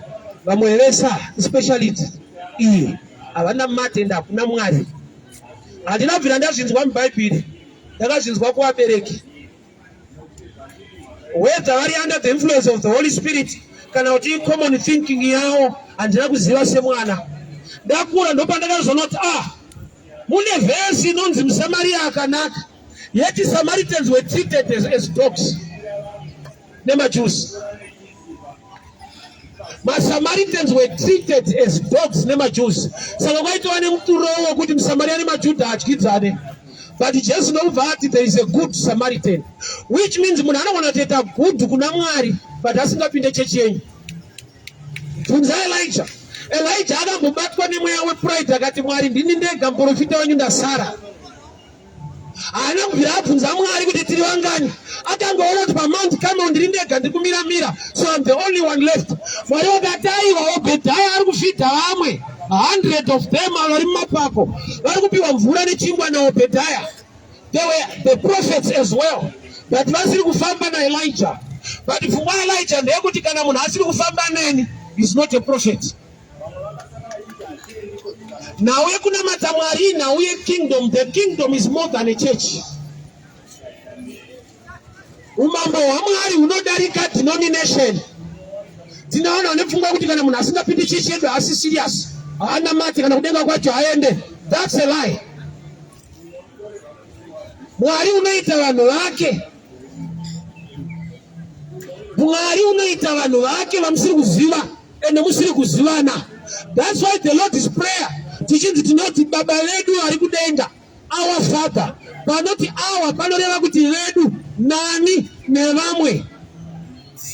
Vamwe vese speciality iyi havana matenda hakuna Mwari. Handina kubvira ndazvinzwa muBhaibheri, ndakazvinzwa kuvabereki. Whether vari under the influence of the Holy Spirit kana kuti common thinking yawo handina kuziva semwana. Ndakura ndopandakazoona kuti ah, mune vhesi inonzi muSamaria akanaka. Yet Samaritans were treated as dogs nemaJews. MaSamaritans were treated as dogs nemaJews. Saka kwaitova nemuturo wekuti muSamaria nemaJudha adyidzane. But Jesu ndokubva ati there is a good Samaritan, which means munhu anogona kutoita good kuna Mwari but asingapinde chechi yenyu. Bvunza Elijah. Elijah akambobatwa nemweya wepride akati Mwari ndini ndega muprofita wenyu ndasara. Haana kubvira abvunza Mwari kuti tiri vangani. Akangoona kuti paMount Carmel ndiri ndega ndiri kumiramira, so I'm the only one left. Mwari vakati aiwa, Obedhaya ari kufidha vamwe 100 of them vari mumapako vari kupiwa mvura nechingwa naObedhaya. They were the prophets as well, but vasiri kufamba naElijah. But pfungwa yaElijah ndeyekuti kana munhu asiri kufamba neni is not a prophet. Nhau yekunamata Mwari inhau yekingdom. The kingdom is more than a church. Umambo hwaMwari hunodarika denomination. Tinoona vane pfungwa yekuti kana munhu asingapindi chechi yedu haasi serious, haanamati kana kudenga kwacho haende. That's a lie. Mwari unoita vanhu vake. Mwari unoita vanhu vake vamusiri kuziva ende musiri kuzivana. That's why the Lord's prayer tichinzi tinoti baba vedu vari kudenga, our father. Panoti our panoreva kuti vedu, nani nevamwe.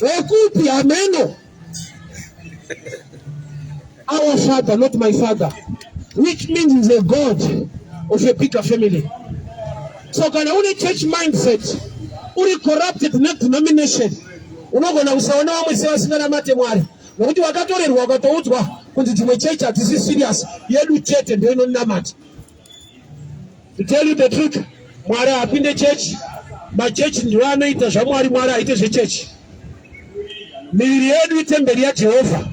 Vekupi hameno. Our father, not my father, which means he's a God of a bigger family. So kana une church mindset, uri corrupted nedenomination, unogona kusaona vamwe sevasinganamate Mwari nokuti wakatorerwa ukatoudzwa kunzi dzimwe chechi hadzisi serious, yedu chete ndio inonamata. To tell you the truth, Mwari haapinde chechi, machechi ndiwo anoita zvaMwari, Mwari haite zvechechi. Miviri yedu itemberi yaJehovha,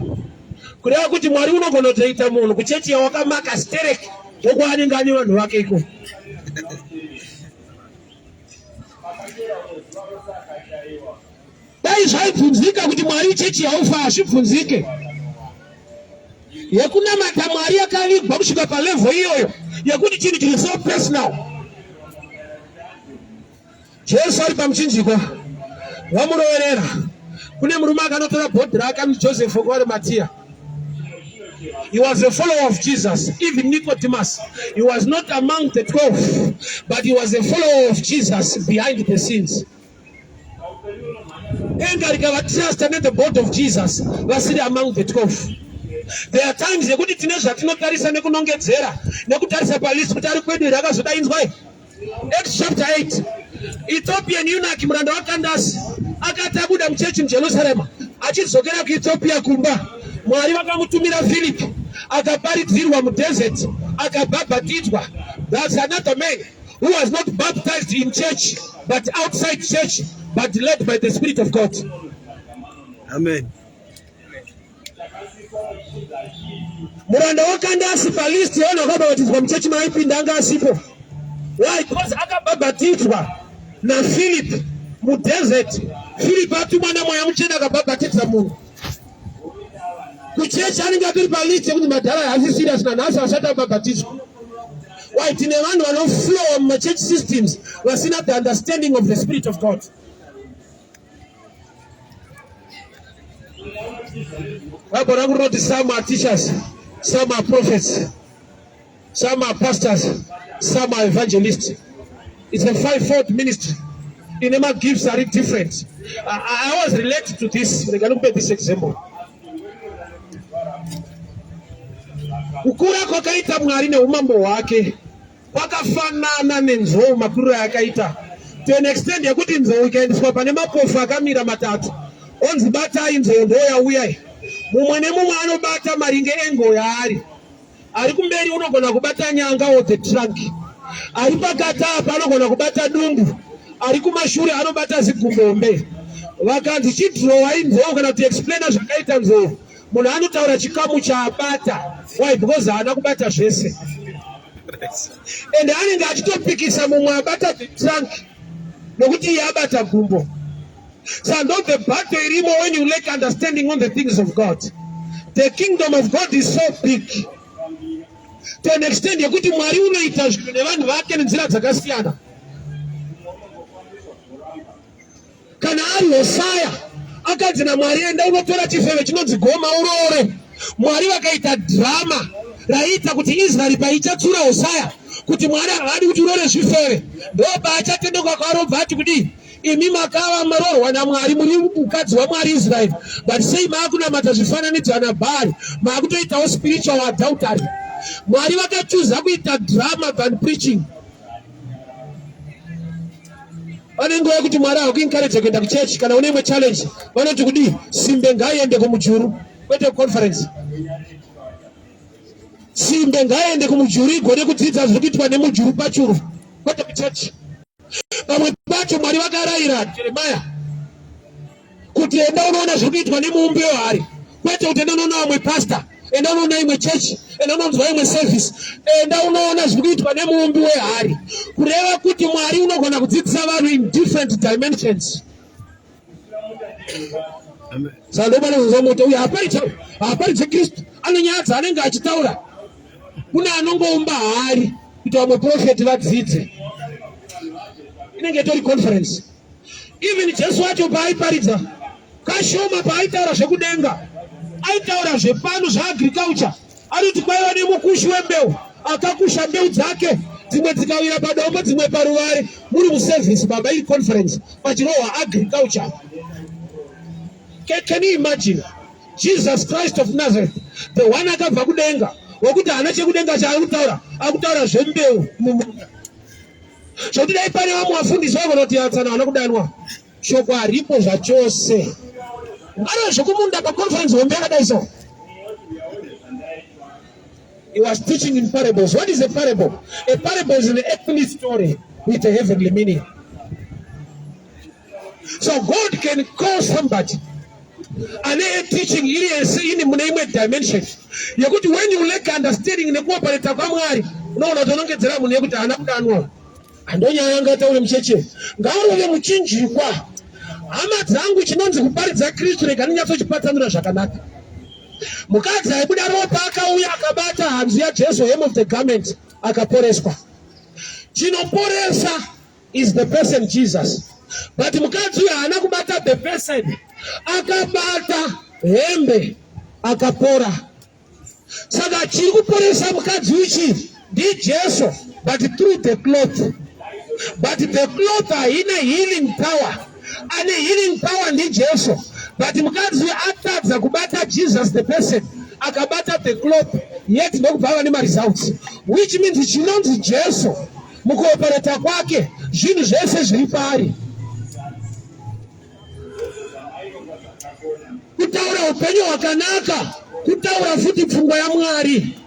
kureva kuti Mwari unogona kutoita munhu kuchechi yawakamaka stereki ndokwaanenge ane vanhu vake ikoko. Dai zvaibvunzika kuti Mwari chechi yaufa hazvibvunzike. Yekunamata Mwari yakavigwa kusvika palevel iyoyo yekuti chinhu chiri so personal. Jesu ari pamuchinjikwa vamuroverera. Kune murume akanotora bhodhi rake anonzi Joseph wekuArimathea. He was a follower of Jesus. Even Nicodemus, he was not among the 12, but he was a follower of Jesus behind the scenes. Denga rikavatrasta ne the body of Jesus vasiri among the 12. There are times yekuti tine zvatinotarisa nekunongedzera nekutarisa palist kuti ari kwedu here akazodaidzwa. Acts chapter 8 Ethiopian eunuch muranda waKandasi akati abuda muchechi muJerusarema achidzokera kuEthiopia kumba, Mwari vakamutumira Philip akaparidzirwa mudesert akabhabhatidzwa. That's another man. who was not baptized in church but outside church but led by the Spirit of God. Amen. Muranda wakanda asi palist yevanhu vakabhabhatidzwa muchechi maaipinda anga asipo. Why? Because akabhabhatidzwa naPhilip mudesert. Philip atumwa naMweya Mutsvene akabhabhatidza munhu. Kuchechi anenge atori palist yekuti madhara haasi serious nanhasi asati abhabhatidzwa. Why? Tine vanhu vanoflowa mumachurch systems vasina the understanding of the Spirit of God. Bible rangu rinoti some are teachers, some are prophets, some are pastors, some are evangelists. It's a fivefold ministry. Ine magifts are different. I always relate to this. Rega ndikupe this example. Kukura kwakaita Mwari neumambo hwake kwakafanana nenzou makuriro ayakaita to an extent yekuti nzou ikaendeswa pane mapofu akamira matatu onzi batai nzou ndoyauya mumwe nemumwe anobata maringe engo yaari ari kumberi unogona kubata nyanga or the trunk ari pakati apa anogona kubata dumbu ari kumashure anobata zigumbombe vakanzi chidrowai nzou kana kuti explaina zvakaita nzou munhu anotaura chikamu chaabata why because haana kubata zvese and anenge achitopikisa mumwe abata the trunk nokuti iye abata gumbo so ndo the battle irimo when you lack understanding on the things of God. The kingdom of God is so big to an extent yekuti Mwari unoita zvinhu nevanhu vake nenzira dzakasiyana. Kana ari Hosaya akanzi naMwari enda unotora chifeve chinonzi Goma uroore. Mwari vakaita drama raiita kuti Israeri paichatsura Hosaya kuti Mwari haadi kuti uroore zvifeve, ndopaachatendeuka kwaari obva ati kudii, imi makava maroorwa naMwari, muri mukadzi waMwari Israeri, but sei maakunamata zvifananidzo ana Bhaari, maakutoitawo spiritual adultery. Mwari vakachuza kuita drama than preaching. Pane nguva yekuti Mwari hakuencourage kuenda kuchechi kana une imwe challenge, vanoti kudii, simbe ngaiende kumujuru kwete kuconference. Simbe ngaiende kumujuru igone kudzidza zviri kuitwa nemujuru pachuru kwete kuchechi. Pamwe pacho Mwari vakarayira Jeremiah kuti enda unoona zviri kuitwa nemuumbi wehari, kwete kuti enda unoona vamwe pastor, enda unoona imwe chechi, enda unonzwa imwe service, enda unoona zviri kuitwa nemuumbi wehari. Kureva kuti Mwari unogona kudzidzisa vanhu in different dimensions. Saka ndopanozonzwa moto uyu haaparidze Kristu, ane nyaya dzaanenge achitaura. Kune anongoumba hari kuti vamwe profeti vadzidze, inenge itori conference. Even Jesu wacho paaiparidza kashoma, paaitaura zvekudenga aitaura zvepano zvaagriculture. Anoti kwaiva nemukushi wembeu akakusha mbeu dzake, dzimwe dzikawira padombo, dzimwe paruvare. Muri muservice baba, iri conference pachirohwa agriculture. Can you imagine Jesus Christ of Nazareth, the one akabva kudenga, wekuti haana chekudenga chaari kutaura, akutaura zvembeu mumunda. Zvokuti dai pane vamwe vafundisi vaigona kuti yatsana vana kudanwa, shoko haripo zvachose. Ngaro zvekumunda paconference hombe yakadai so. He was teaching in parables. What is a parable? A parable is an earthly story with a heavenly meaning. So God can call somebody ane a teaching iri yese ini mune imwe dimension yekuti when you lack understanding nekuopareta kwaMwari unoona kuti unongedzera munhu yekuti haana kudanwa. Handonyaya yanga ataure mucheche ngaarove muchinjikwa. Hama dzangu, chinonzi kuparidza Kristu, rega ndinyatsochipatsanura zvakanaka. Mukadzi aibuda ropa akauya akabata hanzu yaJesu, hem of the garment, akaporeswa. Chinoporesa is the person Jesus, but mukadzi uyu haana kubata the person, akabata hembe akapora. Saka chiri kuporesa mukadzi uchi ndiJesu, but through the cloth. But the cloth haina healing power. Ane healing power ndiJesu, but mukadzi uyu atadza kubata Jesus the person, akabata the cloth, yet ndokubva ava nemaresults, which means chinonzi Jesu mukuopereta kwake zvinhu zvese zviri paari. Kutaura upenyu hwakanaka, kutaura futi pfungwa yaMwari,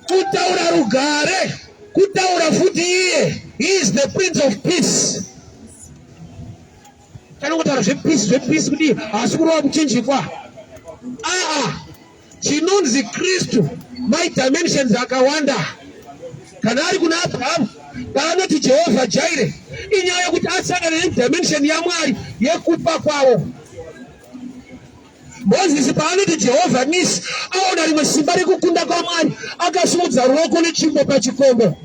kutaura rugare. Kutaura futi iye, he is the Prince of Peace. Kanongotaura zvepeace, zvepeace kuti haasi kurova kuchinjikwa. Aa, chinonzi Kristu my dimensions akawanda. Kana ari kuna Abrahamu paanoti Jehovha Jaire, inyaya yekuti asangane nedimension yaMwari yekupa kwavo. Mozisi paanoti Jehovha Nisi, aona rimwe simba rekukunda kwaMwari, akasimudza ruoko netsvimbo pachikombo.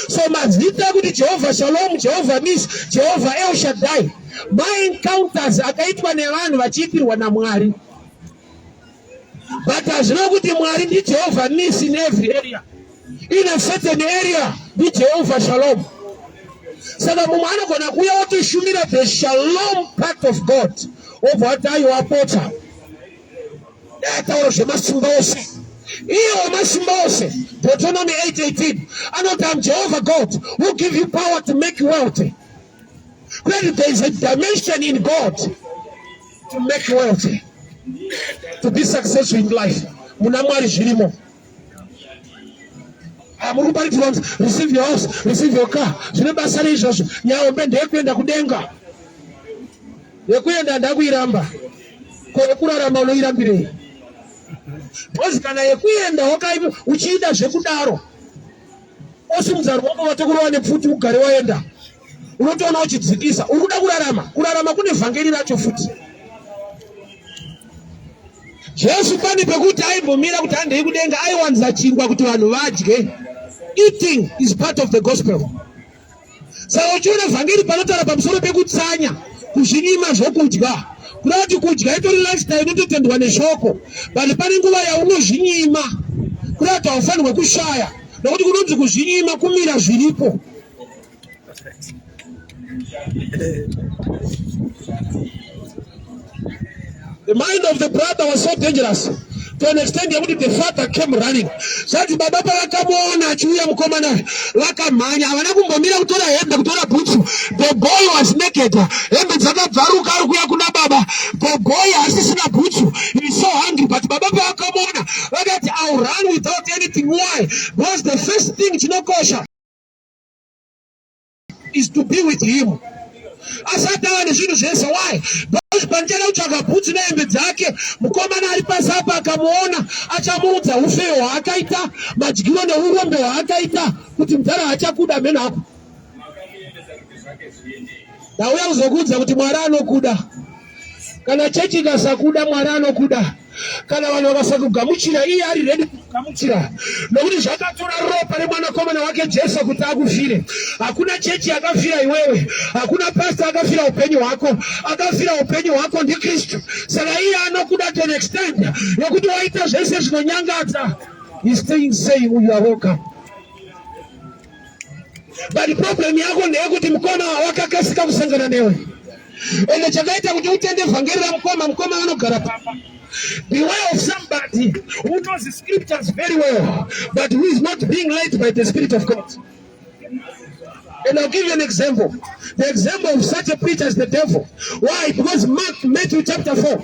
So mazita ekuti Jehovha Shalom, Jehovha Nisi, Jehovha El Shaddai, maencounters akaitwa nevanhu vachiitirwa naMwari. But hazvina kuti Mwari ndiJehovha Nisi in every area. In a certain area ndiJehovha Shalom. Saka mumwe anogona kuuya otoshumira the shalom part of God, obva wati aiwa apotsa, ataura zvemasimba ose. Iye wamasimba ose, Deuteronomy 8:18 anoti, I'm Jehovah God who give you power to make wealthy. Kweli there is a dimension in God to make wealthy, to be successful in life. Muna Mwari zvirimo. Muri kuparidzirwa kunzi receive your house, receive your car. Zvine basa rei izvozvo? Nyaya hombe ndeyekuenda kudenga. Yekuenda ndakuiramba. Ko yekurarama unoirambirei? Because kana yekuenda wakaipa uchiida zvekudaro, osimudza ruoko vatokurova nepfuti ugare waenda, unotoona uchidzikisa. Uri kuda kurarama, kurarama kune vhangeri racho futi. Jesu pane pekuti aimbomira kuti handei kudenga, aiwanza chingwa kuti vanhu vadye. Eating is part of the gospel. Saka uchiona vhangeri panotaura pamusoro pekutsanya, kuzvinyima zvokudya, kuda kuti kudya itori lifestyle inototendwa neshoko, but pane nguva yaunozvinyima, kuda kuti haufanirwe kushaya, nokuti kunonzi kuzvinyima kumira zviripo. The mind of the brother was so dangerous to an extent yekuti the father came running. Zvanzi baba pavakamuona achiuya mukomana vakamhanya, havana kumbomira kutora hembe, kutora bhutsu. The boy was naked, hembe dzakabvaruka, ari kuuya kuna baba. The boy hasisina bhutsu, he is so hungry. But baba pavakamuona vakati, I'll run without anything. Why? Because the first thing chinokosha is to be with him. Asati ava nezvinhu zvese. Why? Because panichada kutsvaga bhutsu nehembe dzake, mukomana ari pasi apa akamuona achamuudza ufeyo hwaakaita, madyiro neurombe hwaakaita, kuti mudhara hachakuda mheno ako. Ndauya kuzokuudza kuti Mwari anokuda. Kana chechi ikasakuda, Mwari anokuda. Kana vanhu vakasakugamuchira, iye ari ready kugamuchira, nokuti zvakatora ropa remwanakomana wake Jesu kuti akufire. Hakuna chechi yakafira iwewe, hakuna pastor akafira upenyu hwako. Akafira upenyu hwako ndiKristu. Saka iye anokuda to an extent yekuti waita zvese zvinonyangadza, he still saying you are welcome. But problem yako ndeyekuti mukoma wakakasika kusangana newe, ende chakaita kuti utende vhangeri ramukoma, mukoma vanogara pamba. Beware of somebody who knows the scriptures very well, but who is not being led by the Spirit of God. And I'll give you an example. The example of such a preacher is the devil. Why? Because Mark, Matthew chapter 4,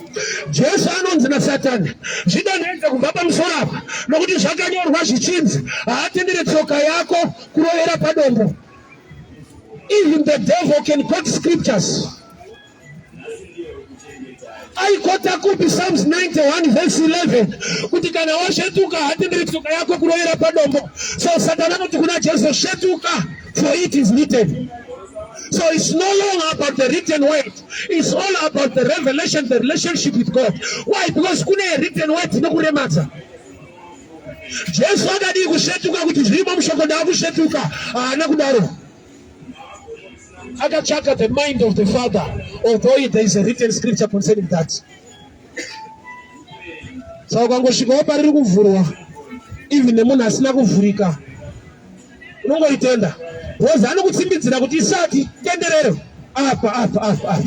Jesu anonzi naSatani, zvidonhedza kubva pamusoro apa, nokuti zvakanyorwa zvichinzi, haatendere tsoka yako kurovera padombo. Even the devil can quote scriptures. Aikota kupi Psalms 91 verse 11 kuti kana wasvetuka hatenderi tsoka yako kurovera padombo. So Satan anoti kuna Jesu, svetuka, for it is written. So it's no longer about the written word. It's all about the revelation, the relationship with God. Why? Because kune written word inokuremadza. Jesu akadii kusvetuka kuti zvirimo mushoko ndakusvetuka? Haana kudaro. Akatsvaka the mind of the Father, although there is a written scripture concerning that. Saka ukangosvikawo pariri kuvhurwa, even nemunhu asina kuvhurika, unongoitenda because anokutsimbidzira kuti isati tenderere apa apa apa apa.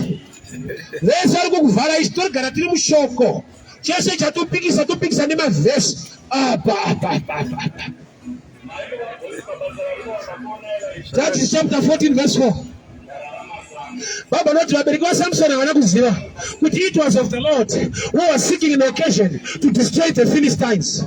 Vese vari kukuvhara ichi, torigara tiri mushoko, chese chatopikisa topikisa nemavhesi apa apa apa apa apa. Judges chapter 14 verse 4. Bible noti vabereki vaSamson havana kuziva kuti it was of the Lord who was seeking an occasion to destroy the Philistines.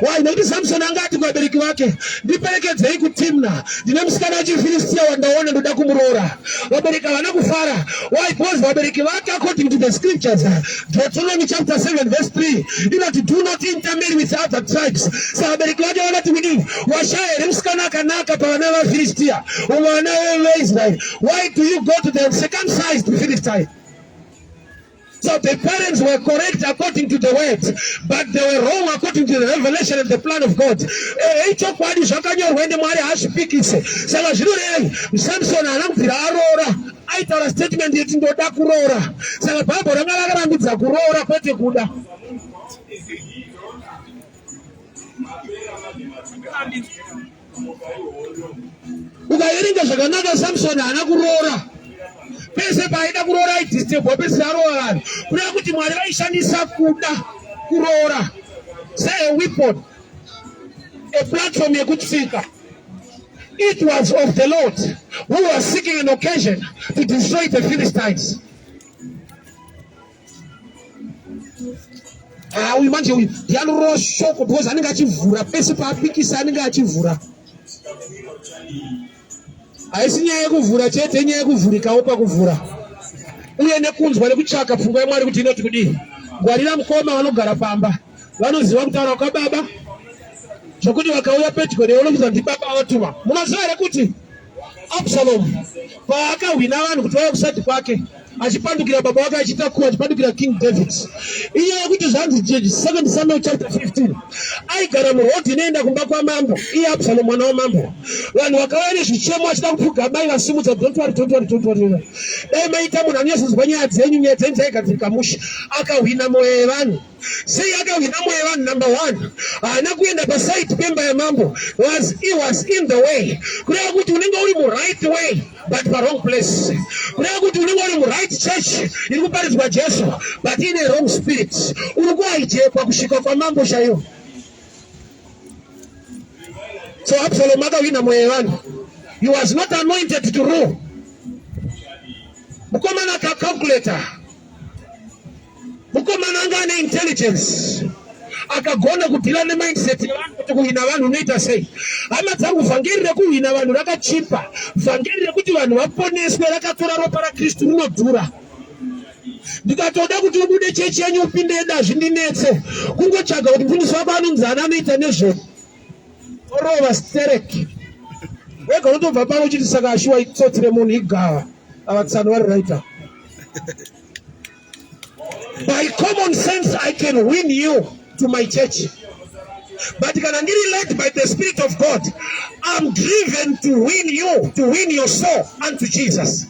Why? Nekuti Samson anga ati kuvabereki vake, ndiperekedzei kuTimna, ndine musikana wechiFilistia wandaona ndoda kumuroora. Vabereki havana kufara. Why? Because vabereki vake according to the scriptures, Deuteronomy chapter 7 verse 3 inoti do not intermarry with other tribes. Saka vabereki vake vakati kudii? Washaya here musikana akanaka pavana vaFilistia, vana veIsrael? Why do you go to the uncircumcised Philistine? So the parents were correct according to the word, but they were wrong according to the revelation and the plan of God. Eh, ichokwadi zvakanyorwa ende Mwari haazvipikise. Saka zvinorevei? Samson haana kubvira aroora, aitaura statement yekuti ndoda kuroora. Saka Bible ranga rakarambidza kuroora kwete kuda. Ukaverenga zvakanaka, Samson haana kuroora. Pese paaida kuroora aidhisturbwa, pese aroora vanhu. Kureva kuti Mwari vaishandisa kuda kuroora se weapon, a platform yekutsika. It was of the Lord who was seeking an occasion to destroy the Philistines. Ah, uyu manje uyu ndianorova shoko because anenge achivhura pese paapikisa anenge achivhura. Haisi nyaya yekuvhura chete, inyaya yekuvhurikawo pakuvhura uye nekunzwa nekutsvaka pfungwa yaMwari kuti inoti kudii. Ngwarira mukoma vanogara pamba vanoziva kutaura kwababa zvokuti vakauya pedyo newe unokuza ndibaba vatuma. Munoziva here kuti Absalom paakahwina vanhu kuti vauye kusati kwake achipandukira baba wake achiita kuwa achipandukira King David. Inyaya yekuti zvanzi 2 Samuel chapter 15 aigara murodhi inoenda kumba kwamambo iye Absalom mwana wamambo. Vanhu vakauya nezvichemo vachida kupfuga mai vasimudza don't worry, don't worry, don't worry. Dai maita munhu anonyatsoziva nyaya dzenyu, nyaya dzenyu dzaigadzirika mushe. Akahwina mwoyo yevanhu. Sei akahwina mwoyo yevanhu? Number one, haana kuenda pasaidi pemba yamambo. Was, he was in the way. Kureva kuti unenge uri muright way but pawrong place. Kureva kuti unenge uri muright church iri kuparidzwa Jesu but ine wrong spirit. Uri kuhaijekwa kusvika kwamambo chaiyo. So Absalom akahwina mwoyo yevanhu. He was not anointed to rule. Mukomana akacalculator. Mukomana anga ane intelligence akagona kudhila nemindset yevanhu kuti kuhwina vanhu unoita sei. Hama dzangu, vhangeri rekuhwina vanhu rakachipa. Vhangeri rekuti vanhu vaponeswe rakatora ropa raKristu rinodhura. Ndikatoda kuti ubude chechi yenyu upinde yedu hazvindinetse, kungotsvaga kuti mufundisi wako anonzi ana anoita nezve orova sterek wega unotobva pano uchiti saka ashuwa itsotsi remunhu igava ava tsano vari raita. By common sense I can win you to my church. But kana ndiri led by the Spirit of God, I'm driven to win you, to win your soul unto Jesus.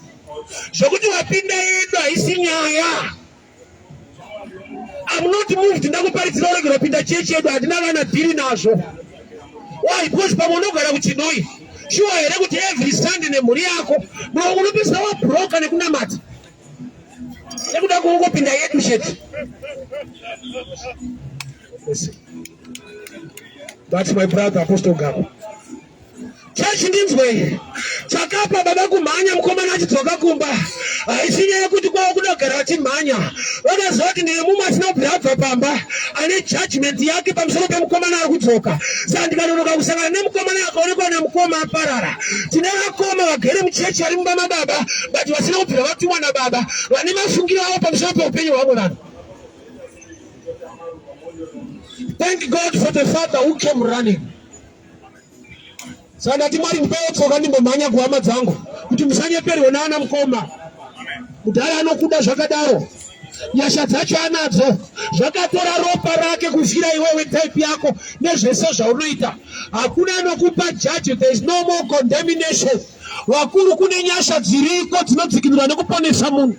Zvokuti wapinda yedu haisi nyaya. I'm not moved ndakuparidzira uregera kupinda chechi yedu, handina vana dhiri nazvo. Why? Because pamwe unogara kuChinhoyi. Sure here kuti every Sunday nemhuri yako unopedzisa wabroka nekunamata nekuda kungopinda yedu chete. That's my brother Apostle Gabo. Chechi ndinzwe chakapa baba kumhanya mukomana achidzoka kumba haisi nyaya yekuti kwavo kuda kugara vachimhanya. Vakaziva kuti ndine mumwe asina kubvira abva pamba ane judgment yake pamusoro pemukomana ari kudzoka. Saka ndikanonoka kusangana nemukomana akaonekwa namukoma aparara. Tine vakoma vagere muchechi vari mumba mababa but vasina kubvira vatumwa nababa vane mafungiro avo pamusoro peupenyu hwavamwe vanhu. Thank God for the father who came running. Saka ndati Mwari ndipewo tsoka ndimbomhanya kuhama dzangu kuti musanyeperwe naana mukoma. Mudhara anokuda zvakadaro. Nyasha dzacho anadzo. Zvakatora ropa rake kufira iwewe type yako nezvese zvaunoita. Hakuna anokupa judge, there is no more condemnation. Vakuru kune nyasha dziriko dzinodzikinura nekuponesa munhu.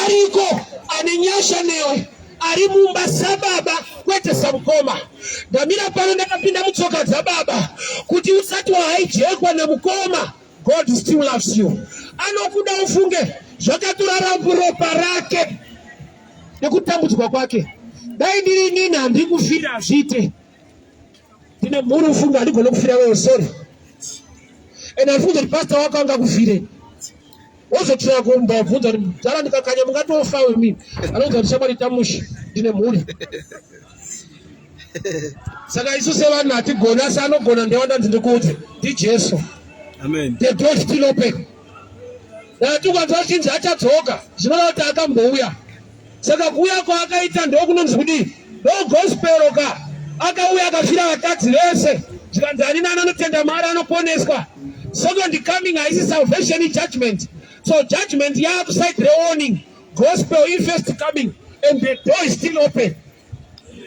Ariko ane nyasha newe ari mumba sababa kwete samukoma. Ndamira pano ndakapinda mutsoka dzababa kuti usati wahaijekwa namukoma. God still loves you. Anokuda ufunge zvakatora ropa rake nekutambudzwa kwake. Dai ndiri inini handikufira hazviite. Ndine mhuri ufunge handigone kufira wewe sorry. And handifunge kuti pastor wako angakufire. Wozotiraya kumbabvunza kuti mudhara ndikakanya mungatofa wemini. Anoudza kuti shamwari tamushi ndine mhuri. Saka isu sevanhu hatigoni asi anogona ndewandanzi ndikuudze ndiJesu. Amen. The door still open. Ndati ukanzwa achinzi achadzoka zvinoreva kuti akambouya. Saka kuuya kwaakaita ndokunonzi kudii? Ndo gospel ka. Akauya akafira vakadzi vese. Zvikanzi ani nani anotenda maari anoponeswa. Second coming haisi salvation judgment. So judgment yaakuside rewarning. Gospel in first coming and the door is still open.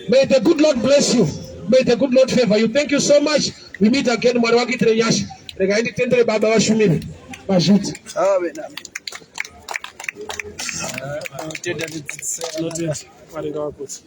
May the good Lord bless you. May the good Lord favor you. Thank you so much. We meet again. Mwari wakuitire nyasha. Regai nditendere baba vashumire. Mazviti. Amen. Amen. Tenda ndidzidzise. Tinotenda. Mwari ngavakudze.